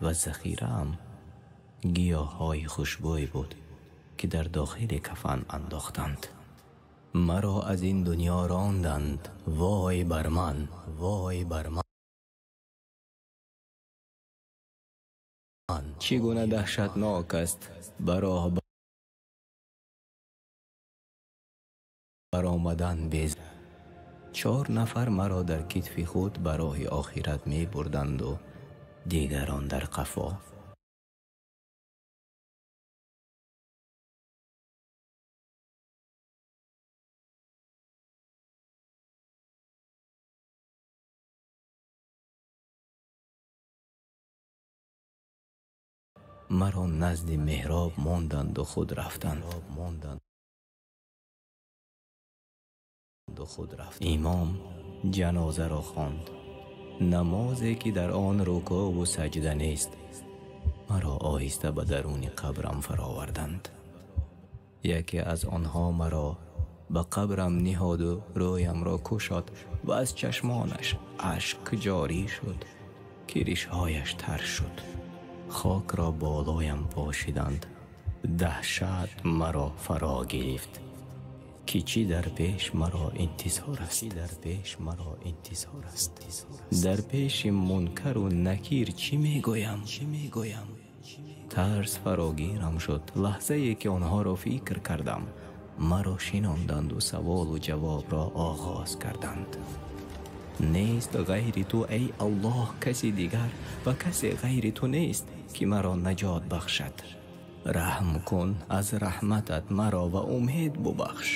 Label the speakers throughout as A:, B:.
A: Ва захираам гиёҳҳои хушбӯй буд, ки дар дохили кафан андохтанд. Маро аз ин дунё ронданд. Вой бар ман, вой бар ман. Чӣ гуна даҳшатнок аст ба роҳ баромадан без. 4 нафар маро дар китфи худ ба роҳи охират мебурданду дигарон дар қафо. Маро назди меҳроб монданду худ рафтанд. Имом ҷанозаро хонд. Намозе ки дар он рукӯъу саҷда нест, маро оҳиста ба даруни қабрам фароварданд. Яке аз онҳо маро ба қабрам ниҳоду рӯямро кушод ва аз чашмонаш ашк ҷорӣ шуд, ки ришҳояш тар шуд. Хокро болоям пошиданд. Даҳшат маро фаро гирифт, ки чӣ дар пеш маро интизор аст. Дар пеши мункару накир чӣ мегӯям? Тарс фарогирам шуд. Лаҳзае ки онҳоро фикр кардам, маро шинонданду саволу ҷавобро оғоз карданд. Нест ғайри ту, эй Аллоҳ, каси дигар ва касе ғайри ту нест, ки маро наҷот бахшад. Раҳм кун аз раҳматат маро ва умед бубахш.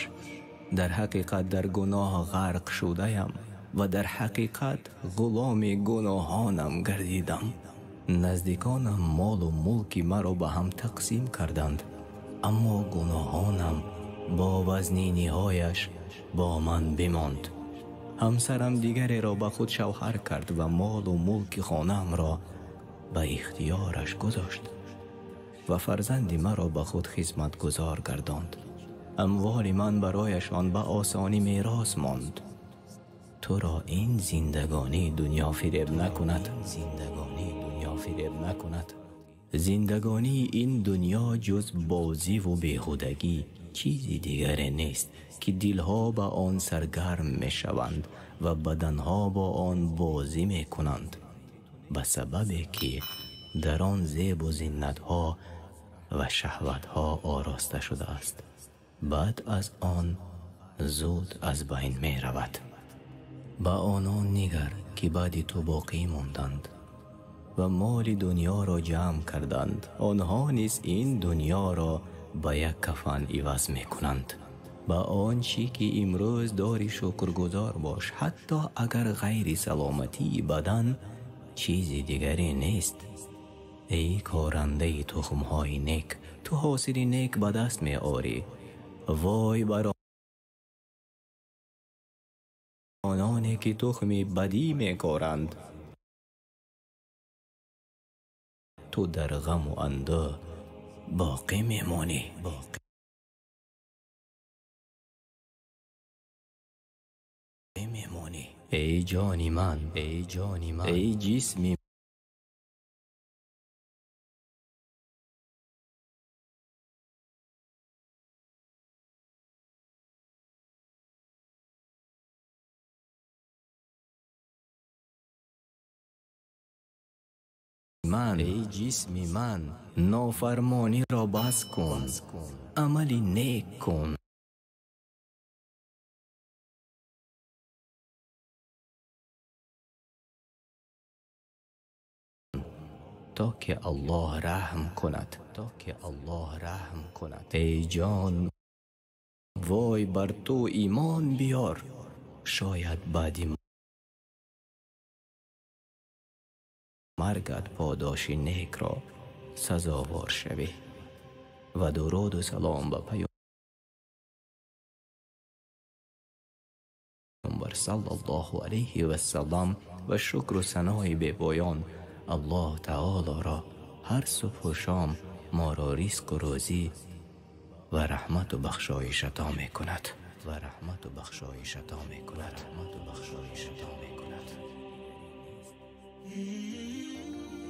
A: Дар ҳақиқат дар гуноҳ ғарқ шудаям ва дар ҳақиқат ғуломи гуноҳонам гардидам. Наздиконам молу мулки маро ба ҳам тақсим карданд, аммо гуноҳонам бо вазниниҳояш бо ман бимонд. Ҳамсарам дигареро ба худ шавҳар кард ва молу мулки хонаамро ба ихтиёраш гузошт ва фарзанди маро ба худ хизматгузор гардонд. Амволи ман барояшон ба осонӣ мерос монд. Туро ин зиндагонии дунё фиреб накунад. Зиндагонии ин дунё ҷуз бозиву беҳудагӣ чизи дигаре нест, ки дилҳо ба он саргарм мешаванд ва баданҳо бо он бозӣ мекунанд, ба сабабе ки дар он зебу зинатҳо ва шаҳватҳо ороста шудааст. Баъд аз он зуд аз байн меравад. Ба онон нигар, ки баъди ту боқӣ монданд ва моли дунёро ҷамъ карданд. Онҳо низ ин дунёро ба як кафан иваз мекунанд. Ба он чӣ ки имрӯз дори шукргузор бош, ҳатто агар ғайри саломатии бадан чизи дигаре нест. Эй корандаи тухмҳои нек, ту ҳосили нек ба даст меорӣ. Вой бар ононе ки тухми бадӣ мекоранд. Ту дар ғаму андӯҳ боқӣ мемонӣ. Эй ҷони ман, эй ҷисми ман, эй ҷисми ман, нофармониро бас кун, амали нек кун. То ки Аллоҳ раҳм кунад. Эй ҷон, вой бар ту, имон биёр. Шояд баъди маргат подоши некро сазовор шавӣ. Ва дуруду салом ба Паёмбар саллаллоҳу алайҳи вассалам ва шукру санои бепоён Аллоҳ таолоро ҳар субҳу шом моро ризқу рӯзӣ ва раҳмату бахшоиш ато мекунад.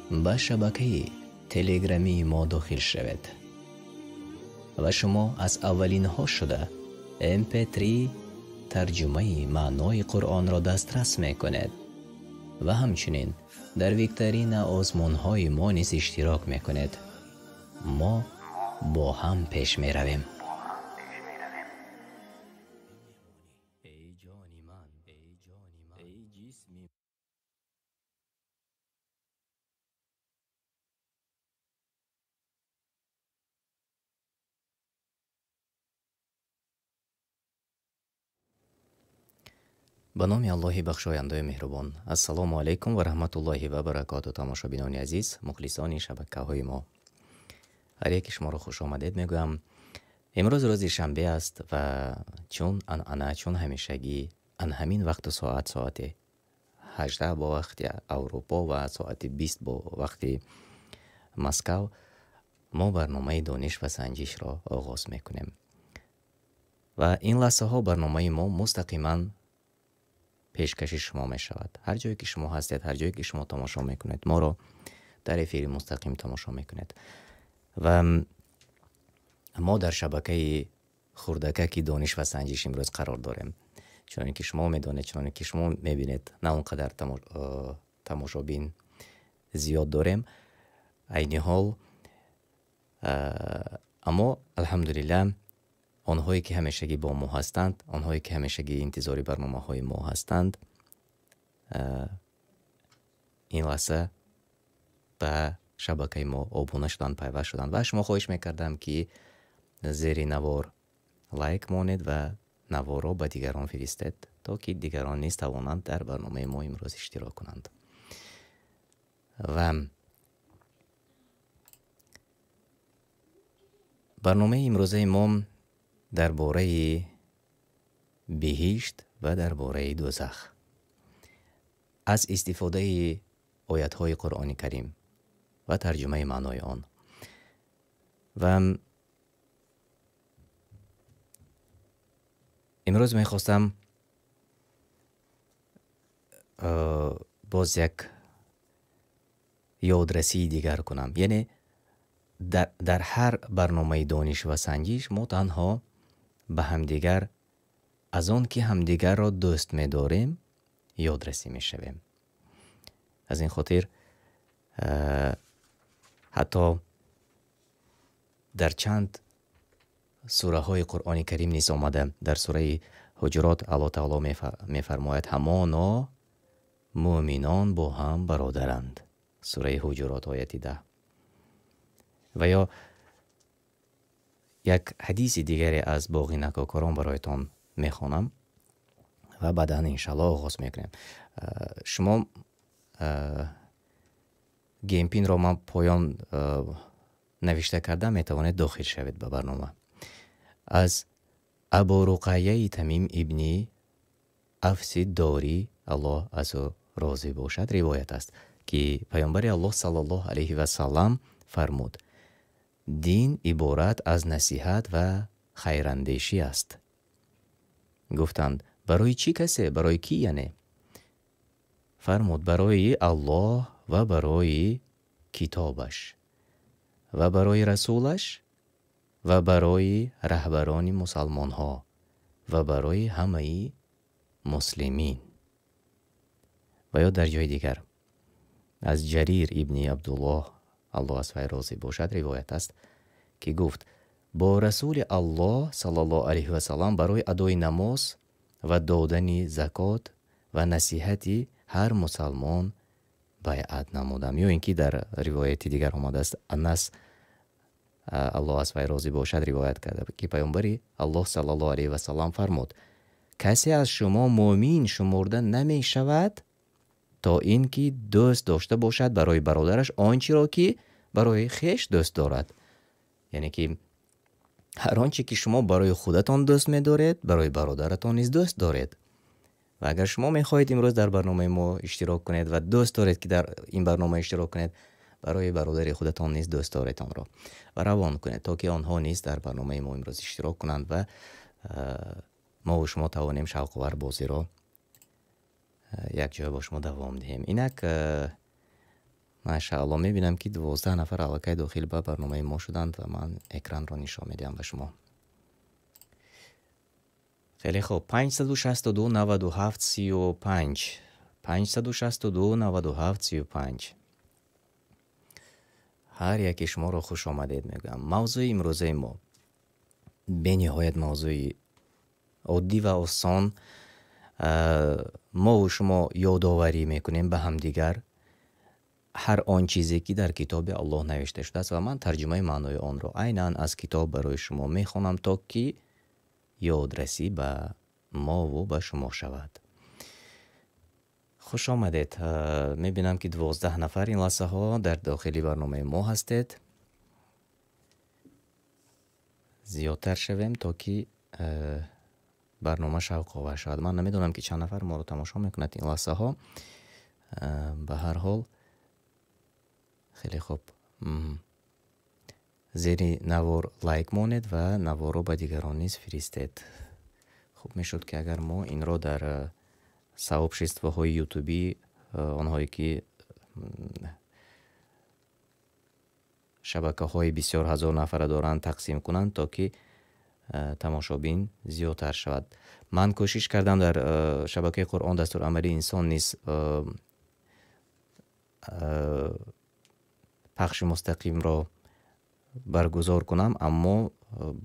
A: Ба шабакаи телеграмии мо дохил шавед ва шумо аз аввалинҳо шуда MP3 тарҷумаи маънои Қуръонро дастрас мекунед ва ҳамчунин дар викторина озмунҳои мо низ иштирок мекунед. Мо бо ҳам пеш меравем. Ба номи Аллоҳи бахшояндаи меҳрубон. Ассалому алайкум ва раҳматуллоҳи ва баракоту. Тамошобинони азиз, мухлисони шабакаҳои мо, ҳар яке шуморо хуш омадед мегӯям. Имрӯз рӯзи шанбе аст ва чун анъана, чун ҳамешагӣ, ан ҳамин вақту соат, соати 18 бо вақти Аврупо ва соати 20 бо вақти Москав, мо барномаи дониш ва санҷишро оғоз мекунем. Ва ин лаҳзаҳо барномаи мо мустақиман пешкаши шумо мешавад. Ҳар ҷое ки шумо ҳастед, ҳар ҷое ки шумо тамошо мекунед, моро дар эфири мустақим тамошо мекунед. Ва мо дар шабакаи хурдакаки дониш ва санҷиш имрӯз қарор дорем. Чуноне ки шумо медонед, чуноне ки шумо мебинед, на он қадар тамошобин зиёд дорем айни ҳол, аммо алҳамдулиллаҳ онҳое ки ҳамешагӣ бо мо ҳастанд, онҳое ки ҳамешагӣ интизори барномаҳои мо ҳастанд, ин лаҳза ба шабакаи мо обуна шуданд, пайваст шуданд. Ва шумо хоҳиш мекардам, ки зери навор лайк монед ва наворро ба дигарон фиристед, то ки дигарон низ тавонанд дар барномаи мо имрӯз иштирок кунанд. Ва барномаи имрӯзаи мо дар бораи биҳишт ва дар бораи дӯзах аз истифодаи оятҳои Қуръони Карим ва тарҷумаи маънои он. Ва имрӯз мехостам боз як ёдрасии дигар кунам. Яъне дар ҳар барномаи дониш ва санҷиш мо танҳо ба ҳамдигар аз он ки ҳамдигарро дӯст медорем ёдрасӣ мешавем. Аз ин хотир ҳатто дар чанд сураҳои Қуръони Карим низ омада. Дар сураи Ҳуҷурот Аллоҳ таоло мефармояд: ҳамоно мӯъминон бо ҳам бародаранд. Сураи Ҳуҷурот ояти 10. Ва ё як ҳадиси дигаре аз боғи накокорон бароятон мехонам ва баъдан иншаллоҳ оғоз мекунем. Шумо геймпинро ман поён навишта карда метавонед дохил шавед ба барнома. Аз Абу Руқайяи Тамим ибни Афси Дори, Аллоҳ аз ӯ розӣ бошад, ривоят аст, ки Паёмбари Аллоҳ саллаллоҳу алайҳи васаллам фармуд: дин иборат аз насиҳат ва хайрандешӣ аст. Гуфтанд: барои чӣ касе? Барои кӣ яъне? Фармуд: барои Аллоҳ ва барои китобаш ва барои расулаш ва барои раҳбарони мусалмонҳо ва барои ҳамаи муслимин. Ва ё дар ҷои дигар аз Ҷарир ибни Абдуллоҳ, Аллоҳ аз вай розӣ бошад, ривоят аст, ки гуфт: бо расули Аллоҳ саллаллоҳу алайҳи васаллам барои адои намоз ва додани закот ва насиҳати ҳар мусалмон байъат намудам. Ё ин ки дар ривояти дигар омадааст, Анас, Аллоҳ аз вай розӣ бошад, ривоят карда, ки Паёмбари Аллоҳ саллаллоҳу алайҳи васаллам фармуд: касе аз шумо мӯъмин шумурда намешавад то ин ки дӯст дошта бошад барои бародараш он чиро ки барои хеш дӯст дорад. Яъне ки ҳар он чи ки шумо барои худатон дӯст медоред, барои бародаратон низ дӯст доред. Ва агар шумо мехоҳед имрӯз дар барномаи мо иштирок кунед ва дӯст доред ки дар ин барнома иштирок кунед, барои бародари худатон низ дӯст доред онро ва равон кунед, то ки онҳо низ дар барномаи мо имрӯз иштирок кунанд ва мо ва шумо тавонем шавқовар бозиро якҷоя бо шумо давом диҳем. Инак Машааллоҳ, мебинам ки 12 нафар аллакай дохил ба барномаи мо шуданд ва ман экранро нишон медиҳам ба шумо. Хеле хуб, 562 97 35, 562 97 35. Ҳар яке шуморо хуш омадед мегӯям. Мавзӯи имрӯзаи мо бениҳоят мавзӯи оддӣ ва осон. Мову шумо ёдоварӣ мекунем ба ҳамдигар ҳар он чизе ки дар китоби Аллоҳ навишта шудааст ва ман тарҷумаи маънои онро айнан аз китоб барои шумо мехонам, то ки ёдрасӣ ба мову ба шумо шавад. Хуш омадед. Мебинам ки 12 нафар ин лаҳзаҳо дар дохили барномаи мо ҳастед. Зиёдтар шавем, то ки барнома шавқовар шавад. Ман намедонам ки чанд нафар моро тамошо мекунад ин лаҳзаҳо. Ба ҳар ҳол хеле хуб. Зери навор лайк монед ва наворро ба дигарон низ фиристед. Хуб мешуд ки агар мо инро дар сообществоҳои ютубӣ, онҳое ки шабакаҳои бисёр ҳазор нафара доранд, тақсим кунанд, то ки тамошобин зиёдтар шавад. Ман кӯшиш кардам дар шабакаи Қуръон дастурамали инсон низ пахши мустақимро баргузор кунам, аммо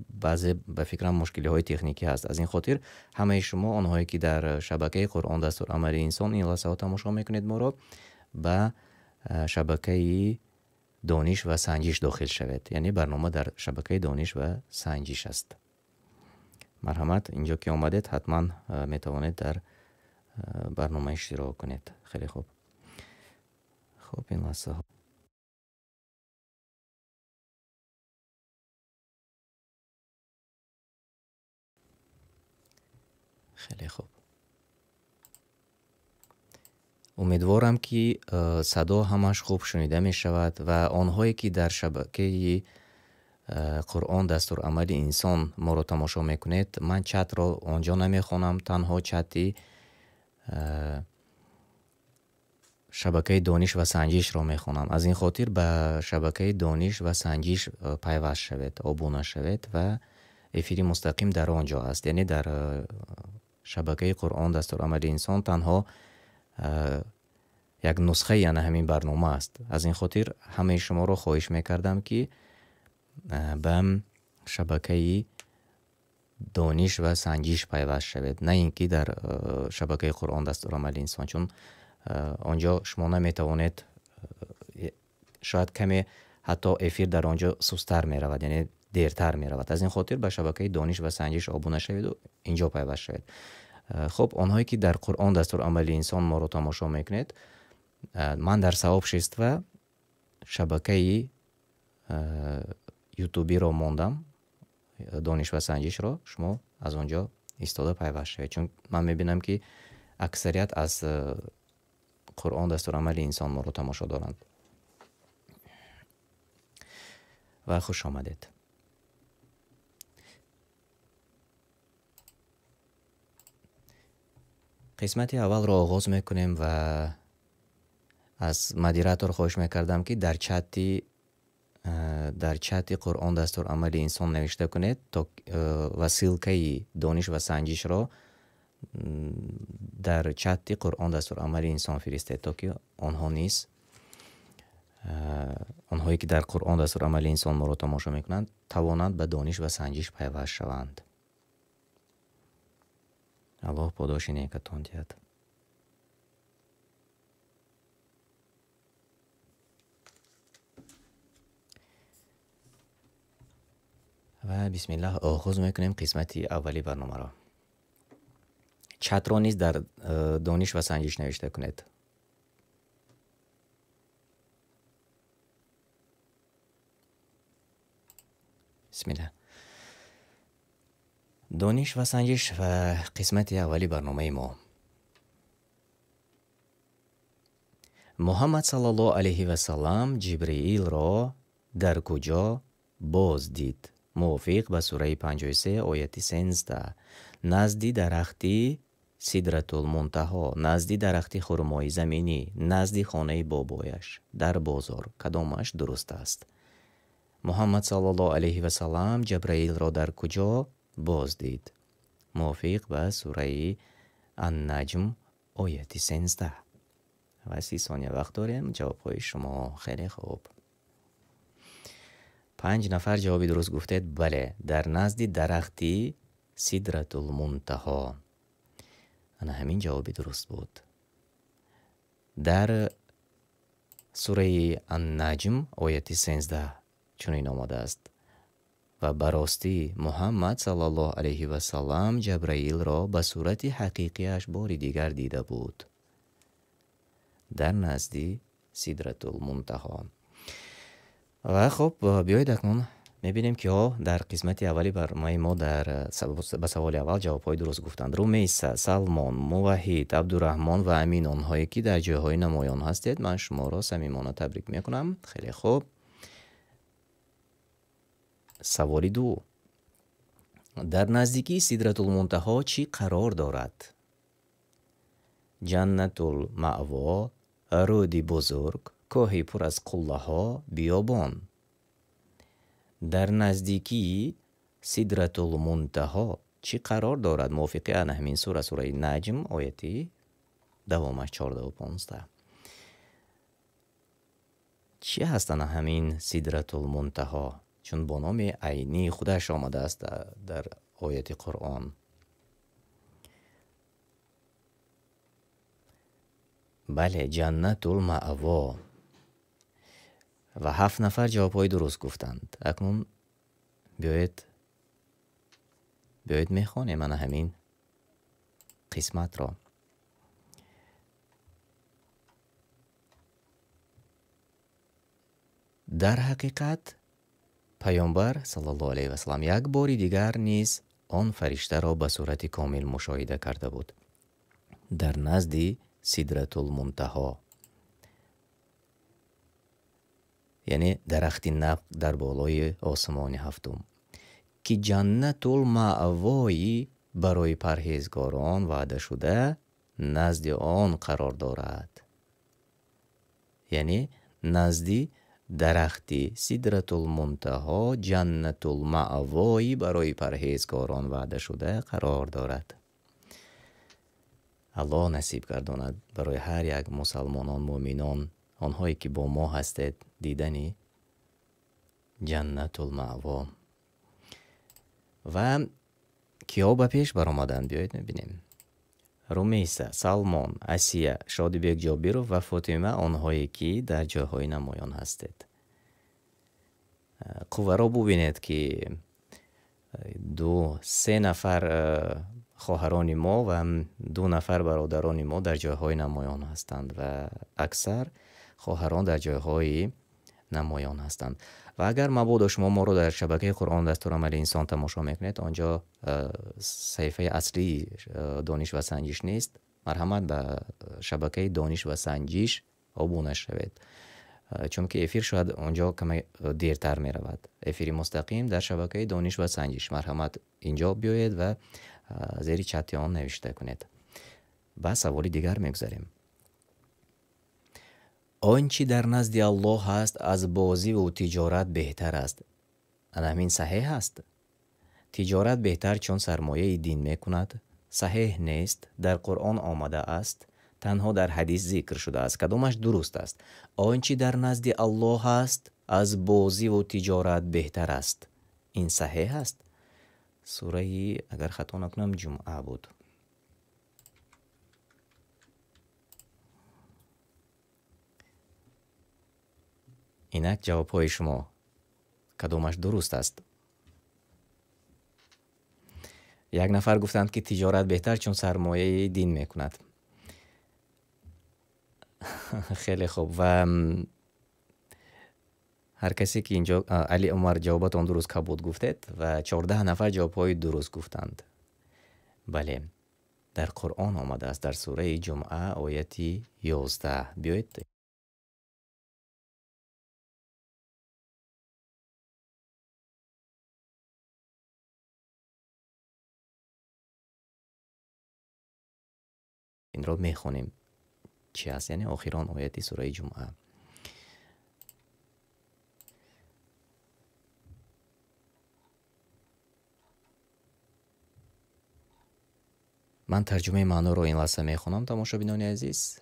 A: баъзе ба фикрам мушкилиҳои техникӣ ҳаст. Аз ин хотир ҳамаи шумо, онҳое ки дар шабакаи Қуръон дастурамали инсон ин лаҳзаҳо тамошо мекунед моро, ба шабакаи дониш ва санҷиш дохил шавед. Яъне барнома дар шабакаи дониш ва санҷиш аст. Марҳамат, инҷо ки омадед, ҳатман метавонед дар барнома иштирок кунед. Хеле хуб. Хуб, ин лаҳзаҳо хеле хуб. Умедворам ки садо ҳамаш хуб шунида мешавад ва онҳое ки дар шабакаи Қуръон дастурамали инсон моро тамошо мекунед, ман чатро онҷо намехонам, танҳо чати шабакаи дониш ва санҷишро мехонам. Аз ин хотир ба шабакаи дониш ва санҷиш пайваст шавед, обуна шавед ва эфири мустақим дар он ҷо аст. Яъне дар шабакаи Қуръон дастурамали инсон танҳо як нусхаи ана ҳамин барнома аст. Аз ин хотир ҳамаи шуморо хоҳиш мекардам ки ба шабакаи дониш ва санҷиш пайваст шавед, на ин ки дар шабакаи Қуръон дастурамали инсон, чун онҷо шумо наметавонед, шояд каме ҳатто эфир дар онҷо сустар меравад, яъне дертар меравад. Аз ин хотир ба шабакаи дониш ва санҷиш обуна шаведу инҷо пайваст шавед. Хуб, онҳое ки дар Қуръон дастурамали инсон моро тамошо мекунед, ман дар сообщество шабакаи ютубиро мондам, дониш ва санҷишро, шумо аз он ҷо истода пайваст шавед, чун ман мебинам ки аксарият аз Қуръон дастурамали инсон моро тамошо доранд. Ва хуш омадед. Қисмати аввалро оғоз мекунем ва аз модератор хоҳиш мекардам ки дар чати Қуръон дастурамали инсон навишта кунед, то ва ссилкаи дониш ва санҷишро дар чати Қуръон дастурамали инсон фиристед, то ки онҳо низ, онҳое ки дар Қуръон дастурамали инсон моро тамошо мекунанд, тавонанд ба дониш ва санҷиш пайваст шаванд. Аллоҳ подоши некатон диҳад. Ва бисмиллаҳ оғоз мекунем қисмати аввали барномаро. Чатро низ дар дониш ва санҷиш навишта кунед. Бисмиллаҳ. Дониш ва санҷиш ва қисмати аввали барномаи мо. Муҳаммад саллаллоҳу алайҳи васаллам Ҷибриилро дар куҷо боз дид? Мувофиқ ба сураи 53 ояти 13, назди дарахти Сидратул Мунтаҳо, назди дарахти хурмои заминӣ, назди хонаи бобояш, дар бозор. Кадомаш дуруст аст? Муҳаммад саллаллоҳу алайҳи ва саллам Ҷабраилро дар куҷо боз дид? Мувофиқ ба сураи Ан-Наҷм ояти 13. Ва 30 сония вақт дорем. Ҷавобҳои шумо хеле хуб. 5 нафар ҷавоби дуруст гуфтед. Бале, дар назди дарахти Сидратул Мунтаҳо. Ана ҳамин ҷавоби дуруст буд. Дар сураи Ан-Наҷм ояти 13 чунин омадааст: ва ба ростӣ Муҳаммад саллаллоҳу алайҳи ва саллам Ҷабраилро ба сурати ҳақиқияш бори дигар дида буд дар назди Сидратул Мунтаҳо. Ва хуб, биёед акнун мебинем, киҳо дар қисмати аввали барномаи мо дар ба саволи аввал ҷавобҳои дуруст гуфтанд. Румейса, Салмон, Муваҳид, Абдураҳмон ва Амин, онҳое ки дар ҷойҳои намоён ҳастед, ман шуморо самимона табрик мекунам. Хеле хуб. Саволи ду. Дар наздикии Сидратул Мунтаҳо чӣ қарор дорад? Ҷаннатул Маъво, рӯди бузург, кӯҳи пур аз қуллаҳо, биёбон. Дар наздикии Сидратул Мунтаҳо чӣ қарор дорад? Мувофиқи ана ҳамин сура, сураи Наҷм, ояти давомаш 14 ва 15. Чӣ ҳаст ана ҳамин Сидратул Мунтаҳо? Чун бо номи айнии худаш омадааст дар ояти Қуръон. Бале, Ҷаннатул Маъво. Ва 7 нафар ҷавобҳои дуруст гуфтанд. Акнун биёед мехонем ана ҳамин қисматро. Дар ҳақиқат Паёмбар саллаллоҳу алайҳи ва саллам як бори дигар низ он фариштаро ба сурати комил мушоҳида карда буд дар назди Сидратул Мунтаҳо, яъне дарахти нақб дар болои осмони ҳафтум, ки Ҷаннатул Маъвои барои парҳезгорон ваъда шуда назди он қарор дорад. Яъне назди дарахти Сидратул Мунтаҳо Ҷаннатул Маъвои барои парҳезгорон ваъда шуда қарор дорад. Аллоҳ насиб гардонад барои ҳар як мусалмонон, муъминон, онҳое ки бо мо ҳастед, дидани Ҷаннатул Маъво. Ва киҳо ба пеш баромаданд? Биёед мебинем. Румейса, Салмон, Асия, Шодибек Ҷобиров ва Фотима, онҳое ки дар ҷойҳои намоён ҳастед. Қувваро бубинед, ки 2-3 нафар хоҳарони мо ва 2 нафар бародарони мо дар ҷойҳои намоён ҳастанд ва аксар хоҳарон дар ҷойҳои намоён ҳастанд. Ва агар мабодо шумо моро дар шабакаи Қуръон дастурамали инсон тамошо мекунед, онҷо саҳифаи аслии Дониш ва санҷиш нест. Марҳамат ба шабакаи Дониш ва санҷиш обуна шавед, чунки эфир шояд онҷо каме дертар меравад. Эфири мустақим дар шабакаи Дониш ва санҷиш. Марҳамат инҷо биёед ва зери чати он навишта кунед. Ба саволи дигар мегузарем. Он чӣ дар назди Аллоҳ ҳаст аз бозиву тиҷорат беҳтар аст. Ана ҳамин саҳеҳ аст? Тиҷорат беҳтар чун сармояи дин мекунад. Саҳеҳ нест, дар Қуръон омада аст, танҳо дар ҳадис зикр шудааст. Кадомаш дуруст аст? Он чӣ дар назди Аллоҳ ҳаст аз бозиву тиҷорат беҳтар аст. Ин саҳеҳ аст? Сураи, агар хато накунам, Ҷумъа буд. Инак ҷавобҳои шумо. Кадомаш дуруст аст? Як нафар гуфтанд, ки тиҷорат беҳтар чун сармояи дин мекунад. Хеле хуб. Ва ҳар касе ки инҷо Али Умар ҷавобатон дуруст кабуд гуфтед ва 14 нафар ҷавобҳои дуруст гуфтанд. Бале, дар Қуръон омадааст, дар сураи Ҷумъа ояти 11. Биёед Инро мехонем. Чи аст? Яъне охирон ояти сураи Ҷумъа. Ман тарҷумаи маъноро ин лаҳза мехонам, тамошобинони азиз,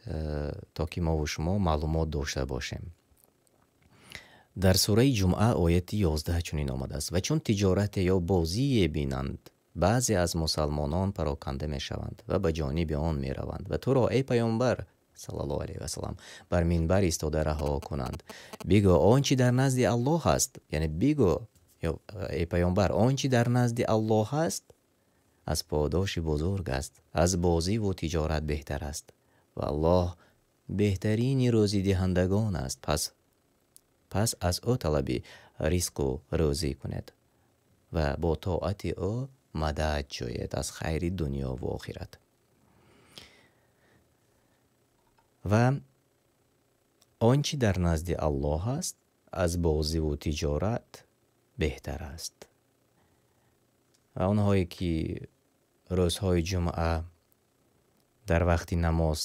A: то ки мову шумо маълумот дошта бошем. Дар сураи Ҷумъа ояти 11 чунин омадааст: ва чун тиҷорате ё бозие бинанд, баъзе аз мусалмонон пароканда мешаванд ва ба ҷониби он мераванд ва туро, эй паёмбар саллаллоҳу алайҳи васаллам, бар минбар истода раҳо кунанд. Бигӯ он чи дар назди Аллоҳ аст, яъне бигӯ эй паёмбар, он чи дар назди Аллоҳ аст аз подоши бузург аст, аз бозиву тиҷорат беҳтар аст ва Аллоҳ беҳтарини рӯзидиҳандагон аст. Пас аз ӯ талаби ризқу рӯзӣ кунед ва бо тоати ӯ мадад ҷӯед аз хайри дунё ва охират. Ва он чи дар назди Аллоҳ аст аз бозиву тиҷорат беҳтар аст. Ва онҳое ки рӯзҳои ҷумъа дар вақти намоз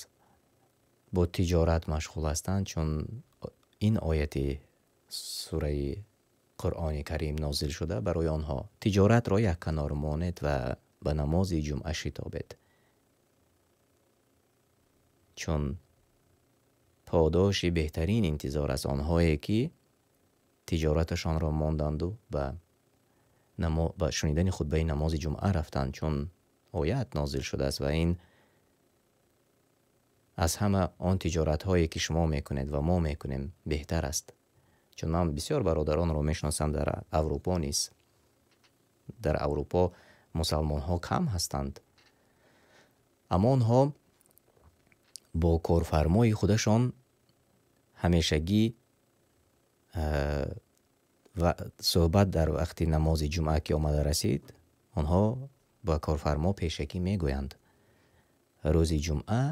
A: бо тиҷорат машғул ҳастанд, чун ин ояти сураи Қуръони Карим нозил шуда барои онҳо, тиҷоратро як канор монед ва ба намози ҷумъа шитобед, чун подоши беҳтарин интизор аст онҳое ки тиҷораташонро монданду ба шунидани хутбаи намози ҷумъа рафтанд, чун оят нозил шудааст ва ин аз ҳама он тиҷоратҳое ки шумо мекунед ва мо мекунем беҳтар аст. Чун ман бисёр бародаронро мешиносам дар Аврупо низ. Дар Аврупо мусалмонҳо кам ҳастанд, аммо онҳо бо корфармои худашон ҳамешагӣ ва суҳбат дар вақти намози ҷумъа ки омада расид, онҳо ба корфармо пешакӣ мегӯянд: рӯзи ҷумъа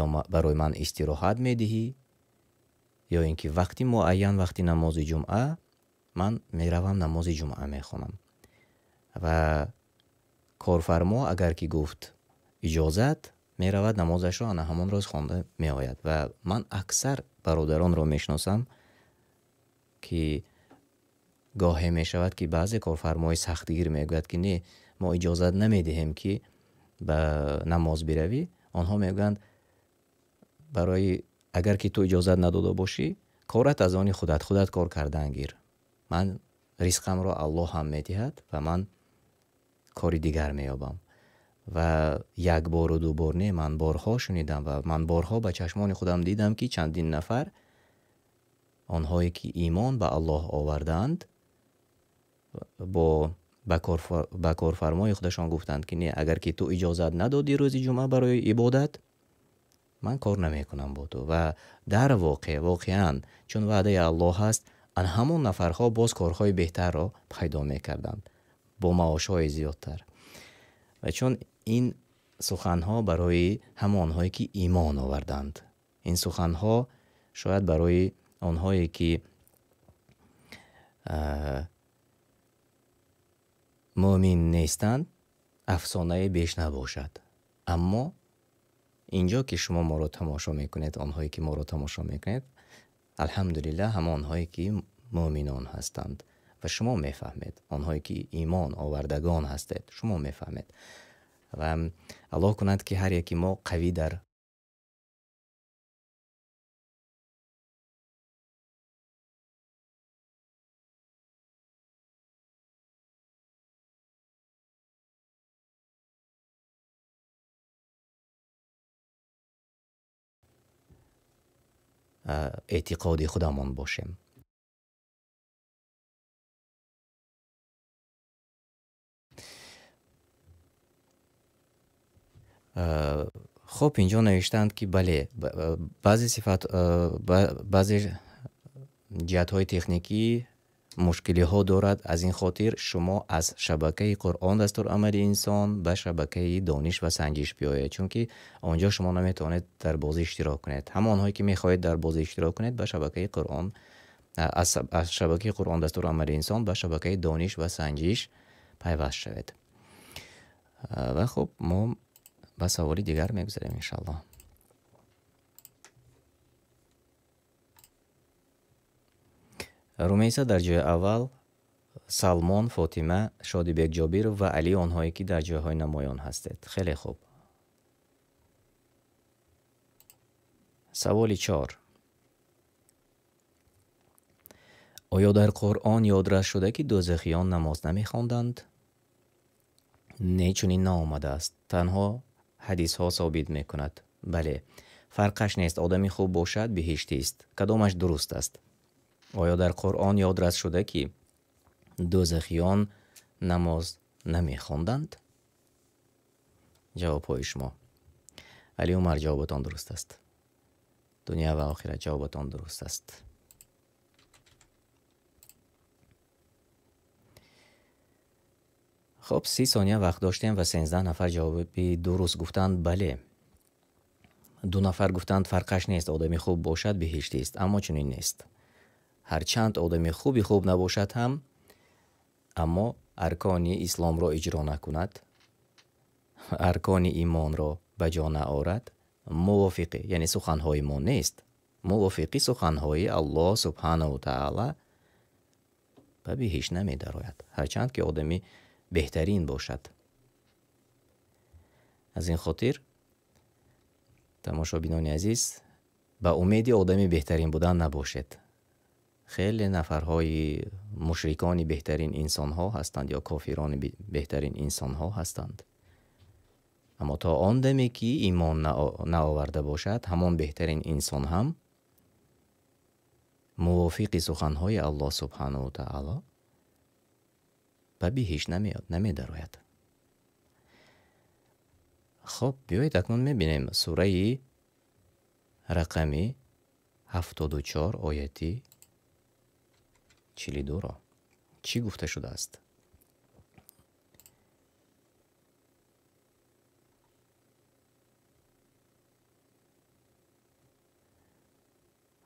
A: ё барои ман истироҳат медиҳӣ, ё ин ки вақти муайян, вақти намози ҷумъа ман меравам намози ҷумъа мехонам. Ва корфармо агар ки гуфт иҷозат, меравад намозашро ана ҳамон рӯз хонда меояд. Ва ман аксар бародаронро мешиносам ки гоҳе мешавад ки баъзе корфармои сахтгир мегӯяд ки не, мо иҷозат намедиҳем ки ба намоз биравӣ. Онҳо мегӯянд барои агар ки ту иҷозат надода бошӣ, корат аз они худат, худат кор кардан гир. Ман ризқамро Аллоҳ ҳам медиҳад ва ман кори дигар меёбам. Ва як бору ду бор не, ман борҳо шунидам ва ман борҳо ба чашмони худам дидам ки чандин нафар онҳое ки имон ба Аллоҳ овардаанд ба корфармои худашон гуфтанд ки не, агар ки ту иҷозат надодӣ рӯзи ҷумъа барои ибодат, ман кор намекунам бо ту. Ва дар воқеъ, воқеан чун ваъдаи Аллоҳ аст, ан ҳамон нафарҳо боз корҳои беҳтарро пайдо мекарданд бо маошҳои зиёдтар. Ва чун ин суханҳо барои ҳамонҳое ки имон оварданд, ин суханҳо шояд барои онҳое ки мӯмин нестанд афсонае беш набошад. Аммо инҷо ки шумо моро тамошо мекунед, онҳое ки моро тамошо мекунед, алҳамдулиллаҳ ҳамонҳое ки мӯминон ҳастанд ва шумо мефаҳмед, онҳое ки имон овардагон ҳастед, шумо мефаҳмед. Ва Аллоҳ кунад ки ҳар яки мо қавӣ дар эътиқоди худамон бошем. Хоб, инҷо навиштаанд ки бале, баъзе сифат, баъзе ҷиҳатҳои техникӣ мушкилиҳо дорад. Аз ин хотир шумо аз шабакаи Қуръон дастурамали инсон ба шабакаи дониш ва санҷиш биёед, чунки онҷо шумо наметавонед дар бозӣ иштирок кунед. Ҳамонҳое ки мехоҳед дар бозӣ иштирок кунед, ба шабакаи Қуръон, аз шабакаи Қуръон дастурамали инсон ба шабакаи дониш ва санҷиш пайваст шавед. Ва хуб, мо Ба саволи дигар мегузарем иншаллоҳ. Румейса дар ҷои аввал, Салмон, Фотима, Шодибек Ҷобиров ва Али, онҳое ки дар ҷойҳои намоён ҳастед. Хеле хуб. Саволи 4. Оё дар Қуръон ёдрас шуда, ки дӯзахиён намоз намехонданд? Не, чунин наомадааст. Танҳо ҳадисҳо собит мекунад. Бале, фарқаш нест, одами хуб бошад, биҳиштист. Кадомаш дуруст аст? Оё дар Қуръон ёдрас шуда, ки дӯзахиён намоз намехонданд? Ҷавобҳои шумо. Али Умар, ҷавобатон дуруст аст. Дунё ва охират, ҷавобатон дуруст аст. Хоб, 30 сония вақт доштем ва 13 нафар ҷавоби дуруст гуфтанд. Бале. 2 нафар гуфтанд фарқаш нест, одами хуб бошад, биҳиштист, аммо чунин нест. Ҳарчанд одами хуби хуб набошад ҳам, аммо аркони исломро иҷро накунад, аркони имонро ба ҷо наорад, мувофиқи, яъне суханҳои мо нест, мувофиқи суханҳои Аллоҳ субҳанаҳу таала ба биҳишт намедарояд, ҳарчанд ки одами беҳтарин бошад. Аз ин хотир, тамошобинони азиз, ба умеди одами беҳтарин будан набошед. Хеле нафарҳои мушрикони беҳтарин инсонҳо ҳастанд ё кофирони беҳтарин инсонҳо ҳастанд. Аммо то он даме ки имон наоварда бошад, ҳамон беҳтарин инсон ҳам мувофиқи суханҳои Аллоҳ субҳанаҳу таало ба биҳишт намедарояд. Хоб, биёед акнун мебинем сураи рақами 74 ояти 42-ро. Чӣ гуфта шудааст?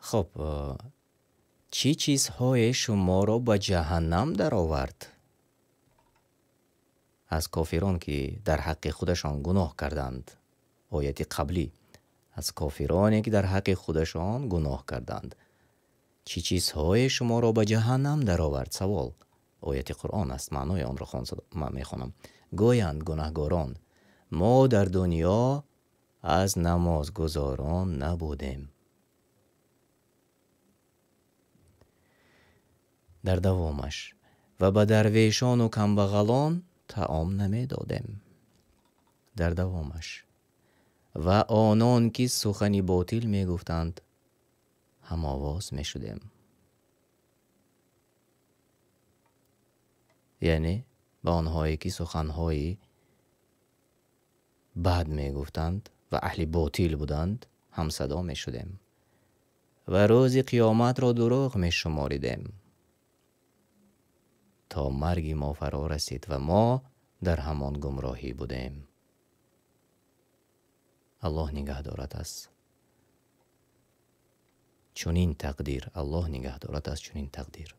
A: Хоб, чӣ чизҳое шуморо ба ҷаҳаннам даровард? Аз кофирон ки дар ҳаққи худашон гуноҳ карданд. Ояти қаблӣ. Аз кофироне ки дар ҳаққи худашон гуноҳ карданд. Чӣ чизҳое шуморо ба ҷаҳаннам даровард? Савол. Ояти Қуръон аст, маънои онро ман мехонам. Гӯянд гунаҳгорон: мо дар дунё аз намозгузорон набудем. Дар давомаш: ва ба дарвешону камбағалон таом намедодем. Дар давомаш: ва онон ки сухани ботил мегуфтанд, ҳамовоз мешудем. Яъне ба онҳое ки суханҳои бад мегуфтанд ва аҳли ботил буданд, ҳамсадо мешудем ва рӯзи қиёматро дурӯғ мешуморидем то марги мо фаро расид ва мо дар ҳамон гумроҳӣ будем. Аллоҳ нигаҳ дорад аз чунин тақдир. Аллоҳ нигаҳ дорад аз чунин тақдир.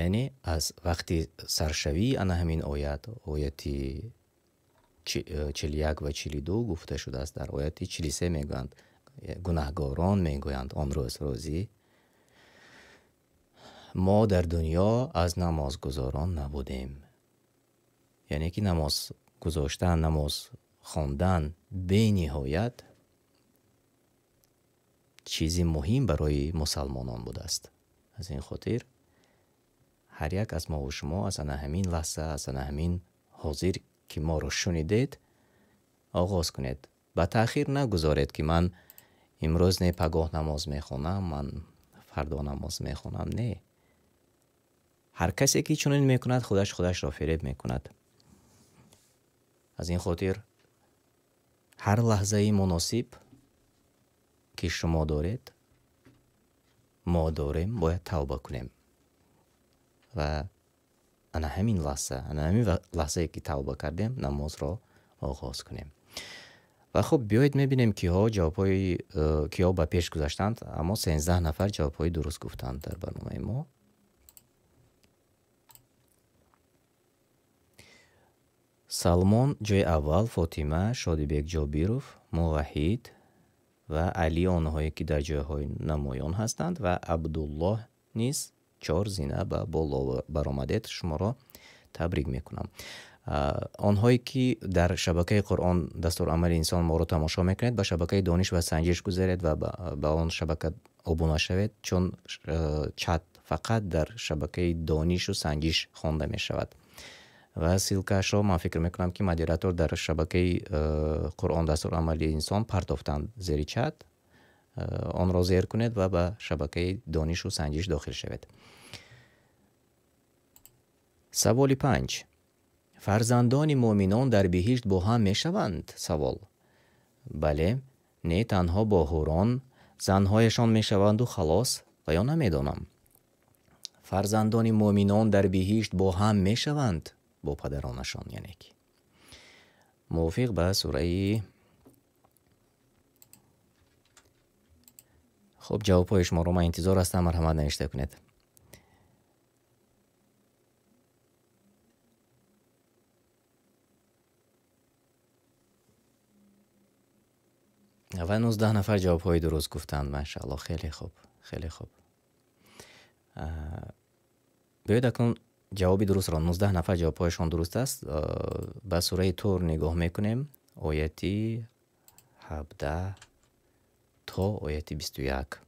A: Яъне аз вақти саршавии ана ҳамин оят, ояти 41 ва 42 гуфта шудааст, дар ояти 43 мегӯянд, гунаҳгорон мегӯянд он рӯз рӯзӣ мо дар дунё аз намозгузорон набудем. Яъне ки намоз гузоштан, намоз хондан бениҳоят чизи муҳим барои мусалмонон будааст. Аз ин хотир ҳар як аз мову шумо аз ана ҳамин лаҳза, аз ана ҳамин ҳозир ки моро шунидед, оғоз кунед. Ба таъхир нагузоред ки ман имрӯз не пагоҳ намоз мехонам, ман фардо намоз мехонам. Не. Ҳар касе ки чунин мекунад, худаш худашро фиреб мекунад. Аз ин хотир ҳар лаҳзаи муносиб ки шумо доред, мо дорем, бояд тавба кунем. Ва ана ҳамин лаҳза, ана ҳамин лаҳзае ки тавба кардем, намозро оғоз кунем. Ва хуб, биёед мебинем киҳо ҷавобҳои киҳо ба пеш гузаштанд, аммо 13 нафар ҷавобҳои дуруст гуфтанд дар барномаи мо. Салмон ҷойи аввал, Фотима, Шодибек Ҷобиров, Муваҳид ва Али, онҳое ки дар ҷойҳои намоён ҳастанд, ва Абдуллоҳ низ 4 зина ба боло баромадед. Шуморо табрик мекунам. Онҳое ки дар шабакаи Қуръон дастурамали инсон моро тамошо мекунед, ба шабакаи Дониш ва Санҷиш гузаред ва ба он шабака обуна шавед, чун чат фақат дар шабакаи Донишу Санҷиш хонда мешавад. Ва ссилкаашро ман фикр мекунам, ки модератор дар шабакаи Қуръон дастурамали инсон партофтанд зери чат. Онро зер кунед ва ба шабакаи Донишу Санҷиш дохил шавед. Саволи 5. Фарзандони муъминон дар биҳишт бо ҳам мешаванд? Савол. Бале, не танҳо бо ҳурон, занҳояшон мешаванду халос, ва ё намедонам. Фарзандони муъминон дар биҳишт бо ҳам мешаванд? Бо падаронашон, яъне ки. Мувофиқ ба сураи... Хуб, ҷавобҳои шуморо ман интизор ҳастам, марҳамат навишта кунед. Ва 19 нафар ҷавобҳои дуруст гуфтанд. Машааллоҳ, хеле хуб, хеле хуб. Биёед акнун ҷавоби дурустро, 19 нафар ҷавобҳояшон дуруст аст. Ба сураи Тур нигоҳ мекунем, ояти 17 то ояти 21.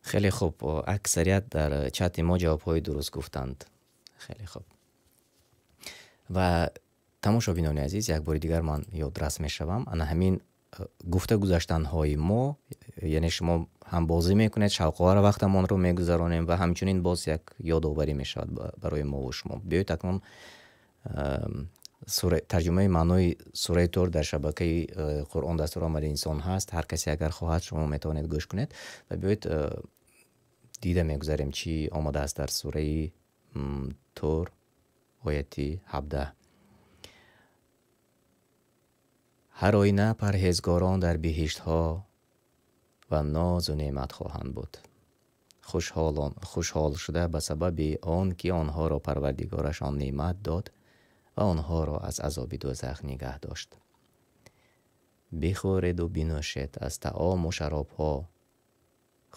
A: Хеле хуб, аксарият дар чати мо ҷавобҳои дуруст гуфтанд. Хеле хуб. Ва тамошобинони азиз, як бори дигар ман ёдрас мешавам. Ана ҳамин гуфта гузаштанҳои мо, яъне шумо ҳам бозӣ мекунед, шавқовар вақтамонро мегузаронем ва ҳамчунин боз як ёдоварӣ мешавад барои мо ва шумо. Биёед акнун тарҷумаи маънои сураи Тур дар шабакаи Қуръон дастурамали инсон ҳаст. Ҳар касе агар хоҳад, шумо метавонед гӯш кунед ва биёед дида мегузарем чӣ омадааст дар сураи Тур ояти 17. Ҳар оина парҳезгорон дар биҳиштҳо ва нозу неъмат хоҳанд буд. Хушҳол шуда ба сабаби он ки онҳоро парвардигорашон неъмат дод ва онҳоро аз азоби дӯзах нигаҳ дошт. Бихӯреду бинӯшед аз таому шаробҳо,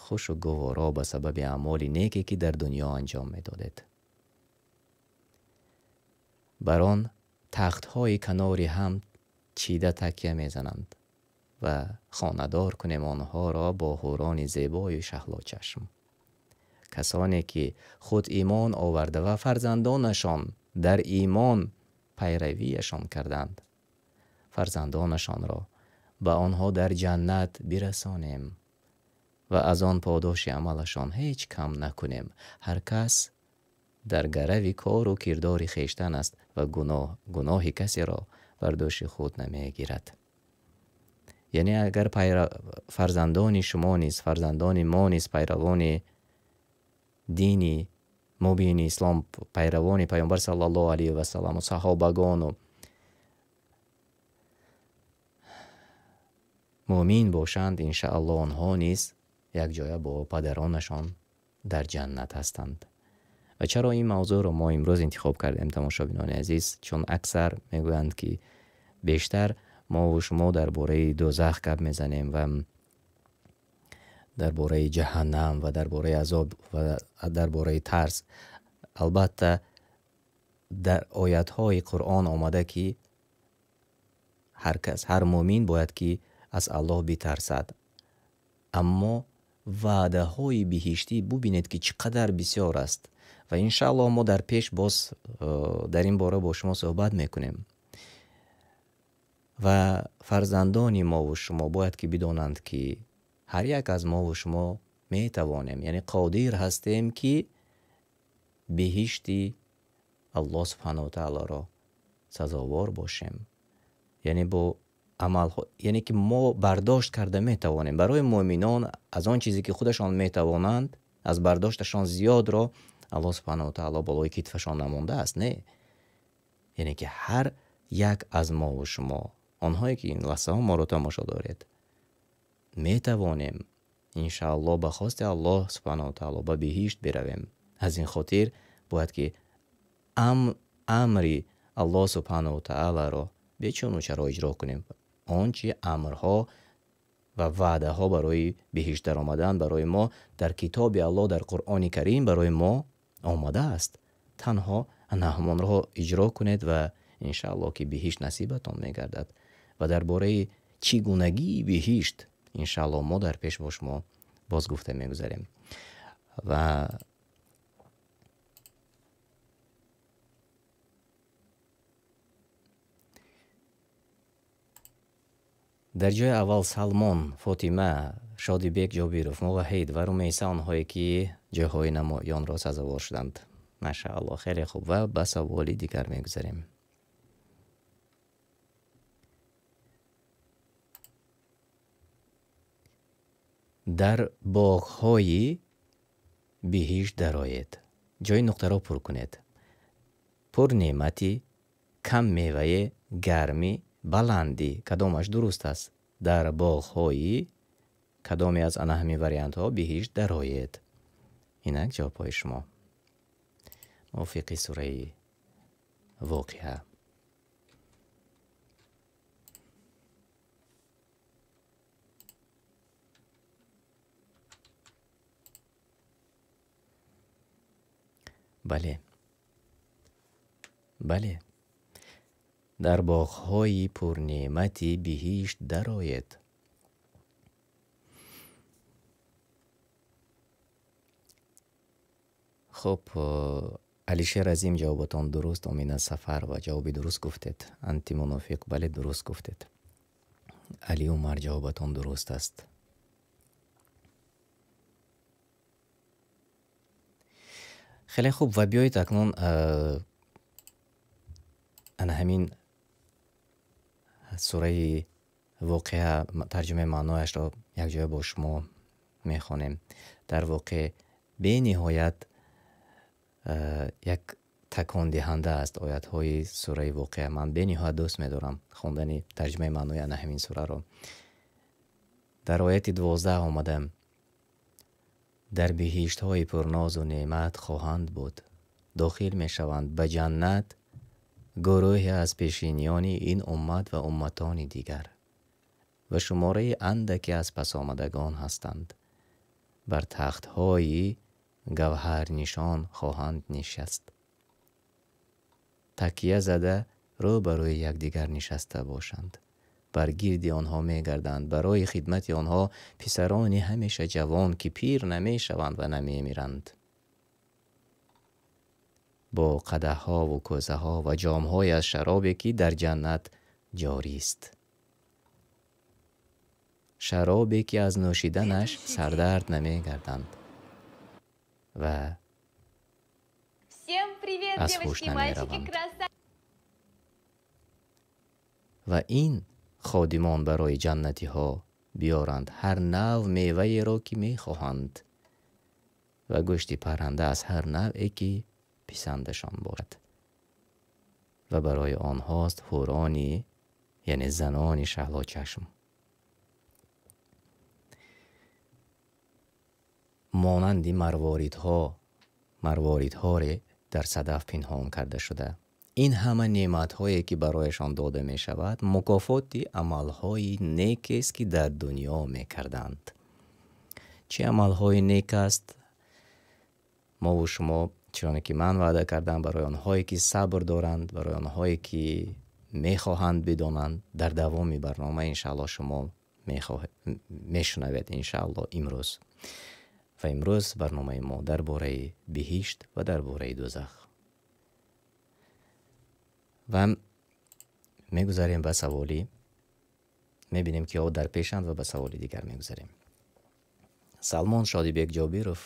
A: хушу гуворо ба сабаби аъмоли неке ки дар дунё анҷом медодед. Бар он тахтҳои канори ҳам чида такя мезананд ва хонадор кунем онҳоро бо ҳурони зебои шаҳлочашм. Касоне ки худ имон оварда ва фарзандонашон дар имон пайравияшон карданд, фарзандонашонро ба онҳо дар ҷаннат бирасонем ва аз он подоши амалашон ҳеҷ кам накунем. Ҳар кас дар гарави кору кирдори хештан аст ва гуноҳи касеро бар дӯши худ намегирад. Яъне агар фарзандони шумо низ, фарзандони мо низ пайравони дини мубини ислом, пайравони пайғамбар саллаллоҳу алайҳи васаллам ва саҳобагону муъмин бошанд, иншааллоҳ онҳо низ якҷоя бо падаронашон дар ҷаннат ҳастанд. Ва чаро ин мавзӯъро мо имрӯз интихоб кардем, тамошобинони азиз? Чун аксар мегӯянд, ки бештар мо ва шумо дар бораи дӯзах гап мезанем ва дар бораи ҷаҳаннам ва дар бораи азоб ва дар бораи тарс. Албатта дар оятҳои Қуръон омада ки ҳар кас, ҳар муъмин бояд ки аз Аллоҳ битарсад. Аммо ваъдаҳои биҳиштӣ бубинед ки чӣ қадар бисёр аст. Ва иншааллоҳ мо дар пеш боз дар ин бора бо шумо суҳбат мекунем. Ва фарзандони мо ва шумо бояд ки бидонанд ки ҳар як аз мо ва шумо метавонем, яъне қодир ҳастем ки биҳишти Аллоҳ субҳанаҳу ва таолоро сазовор бошем. Яъне бо амалҳо, яъне ки мо бардошт карда метавонем. Барои муъминон аз он чизе ки худашон метавонанд, аз бардошташон зиёдро Аллоҳ субҳанаҳу ва таоло болои китфашон намондааст, не. Яъне ки ҳар як аз мо ва шумо, онҳое ки ин лаҳзаҳо моро тамошо доред, метавонем иншааллоҳ ба хости Аллоҳ субҳанаҳу ва таоло ба биҳишт биравем. Аз ин хотир бояд ки амри Аллоҳ субҳанаҳу ва таъолоро бечуну чаро иҷро кунем. Он чи амрҳо ва ваъдаҳо барои биҳишт даромадан барои мо дар китоби Аллоҳ, дар Қуръони Карим барои мо омадааст, танҳо ҳамонро иҷро кунед ва иншааллоҳ ки биҳишт насибатон мегардад. Ва дар бораи чӣ гунагии биҳишт иншааллоҳ мо дар пеш бо шумо боз гуфта мегузарем. Ва дар ҷои аввал Салмон, Фотима, Шодибек Ҷобиров, Муваҳид ва Румейса, онҳое ки ҷойҳои намоёнро сазовор шуданд. Машааллоҳ, хеле хуб. Ва ба саволи дигар мегузарем. Дар боғҳои биҳишт дароед. Ҷои нуқтаро пур кунед. Пурнеъматӣ, кам мевае, гармӣ, баландӣ. Кадомаш дуруст аст? Дар боғҳои кадоме аз ана ҳамин вариантҳо биҳишт дароед? Инак ҷавобҳои шумо мувофиқи сураи Воқиа. Бале, бале, дар боғҳои пурнеъмати биҳишт дароед. Хуб, Алишер Азим, ҷавобатон дуруст. Омина Сафарова, ҷавоби дуруст гуфтед. Антимунофиқ, бале, дуруст гуфтед. Али Умар, ҷавобатон дуруст аст. Хеле хуб, ва биёед акнун ана ҳамин сураи Воқеа тарҷумаи маънояшро якҷоя бо шумо мехонем. Дар воқеъ бениҳоят як такондиҳанда аст оятҳои сураи Воқеа. Ман бениҳоят дӯст медорам хондани тарҷумаи маънои ана ҳамин сураро. Дар ояти 12 омадам: дар биҳиштҳои пурнозу неъмат хоҳанд буд, дохил мешаванд ба ҷаннат гурӯҳе аз пешиниёни ин уммат ва умматони дигар ва шумораи андаке аз пасомадагон ҳастанд. Бар тахтҳои гавҳарнишон хоҳанд нишаст, такя зада рӯ ба рӯи якдигар нишаста бошанд. Бар гирди онҳо мегарданд барои хидмати онҳо писарони ҳамеша ҷавон ки пир намешаванд ва намемиранд, бо қадаҳҳову кӯзаҳо ва ҷомҳое аз шаробе ки дар ҷаннат ҷорист, шаробе ки аз нӯшиданаш сардард намегарданд ва аз ҳуш намераванд. Ва ин ходимон барои ҷаннатиҳо биёранд ҳар нав меваеро ки мехоҳанд ва гӯшти парранда аз ҳар навъе ки писандашон бошад. Ва барои онҳост ҳурони, яъне занони шаҳлочашм, монанди марворидҳоре дар садаф пинҳон карда шуда. Ин ҳама неъматҳое ки барояшон дода мешавад мукофоти амалҳои некест ки дар дунё мекарданд. Чӣ амалҳои нек аст? Мову шумо, чуноне ки ман ваъда кардам, барои онҳое ки сабр доранд, барои онҳое ки мехоҳанд бидонанд, дар давоми барнома иншааллоҳ шумо мешунавед иншааллоҳ имрӯз. Ва имрӯз барномаи мо дар бораи биҳишт ва дар бораи дӯзах. Ва мегузарем ба саволи, мебинем ки о дар пешанд ва ба саволи дигар мегузарем. Салмон Шодибек Ҷобиров,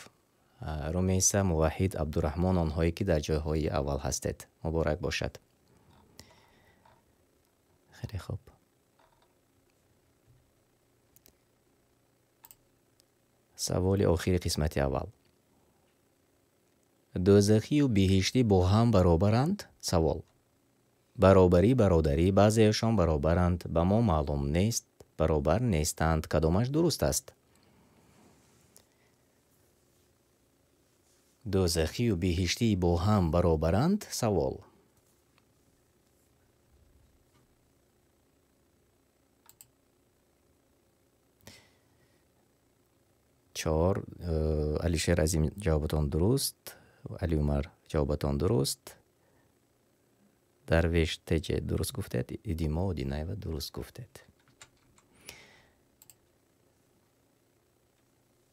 A: Румейса, Муваҳид, Абдураҳмон, онҳое ки дар ҷойҳои аввал ҳастед, муборак бошад. Хеле хуб. Саволи охири қисмати аввал. Дӯзахию биҳиштӣ бо ҳам баробаранд? Савол. Баробарӣ, бародарӣ, баъзеашон баробаранд, ба мо маълум нест, баробар нестанд. Кадомаш дуруст аст? Дӯзахию биҳиштӣ бо ҳам баробаранд? Савол. 4. Алишер Азим, ҷавобатон дуруст. Али Умар, ҷавобатон дуруст. Дарвеш Теҷе дуруст гуфтед. Идимо Одинаева дуруст гуфтед.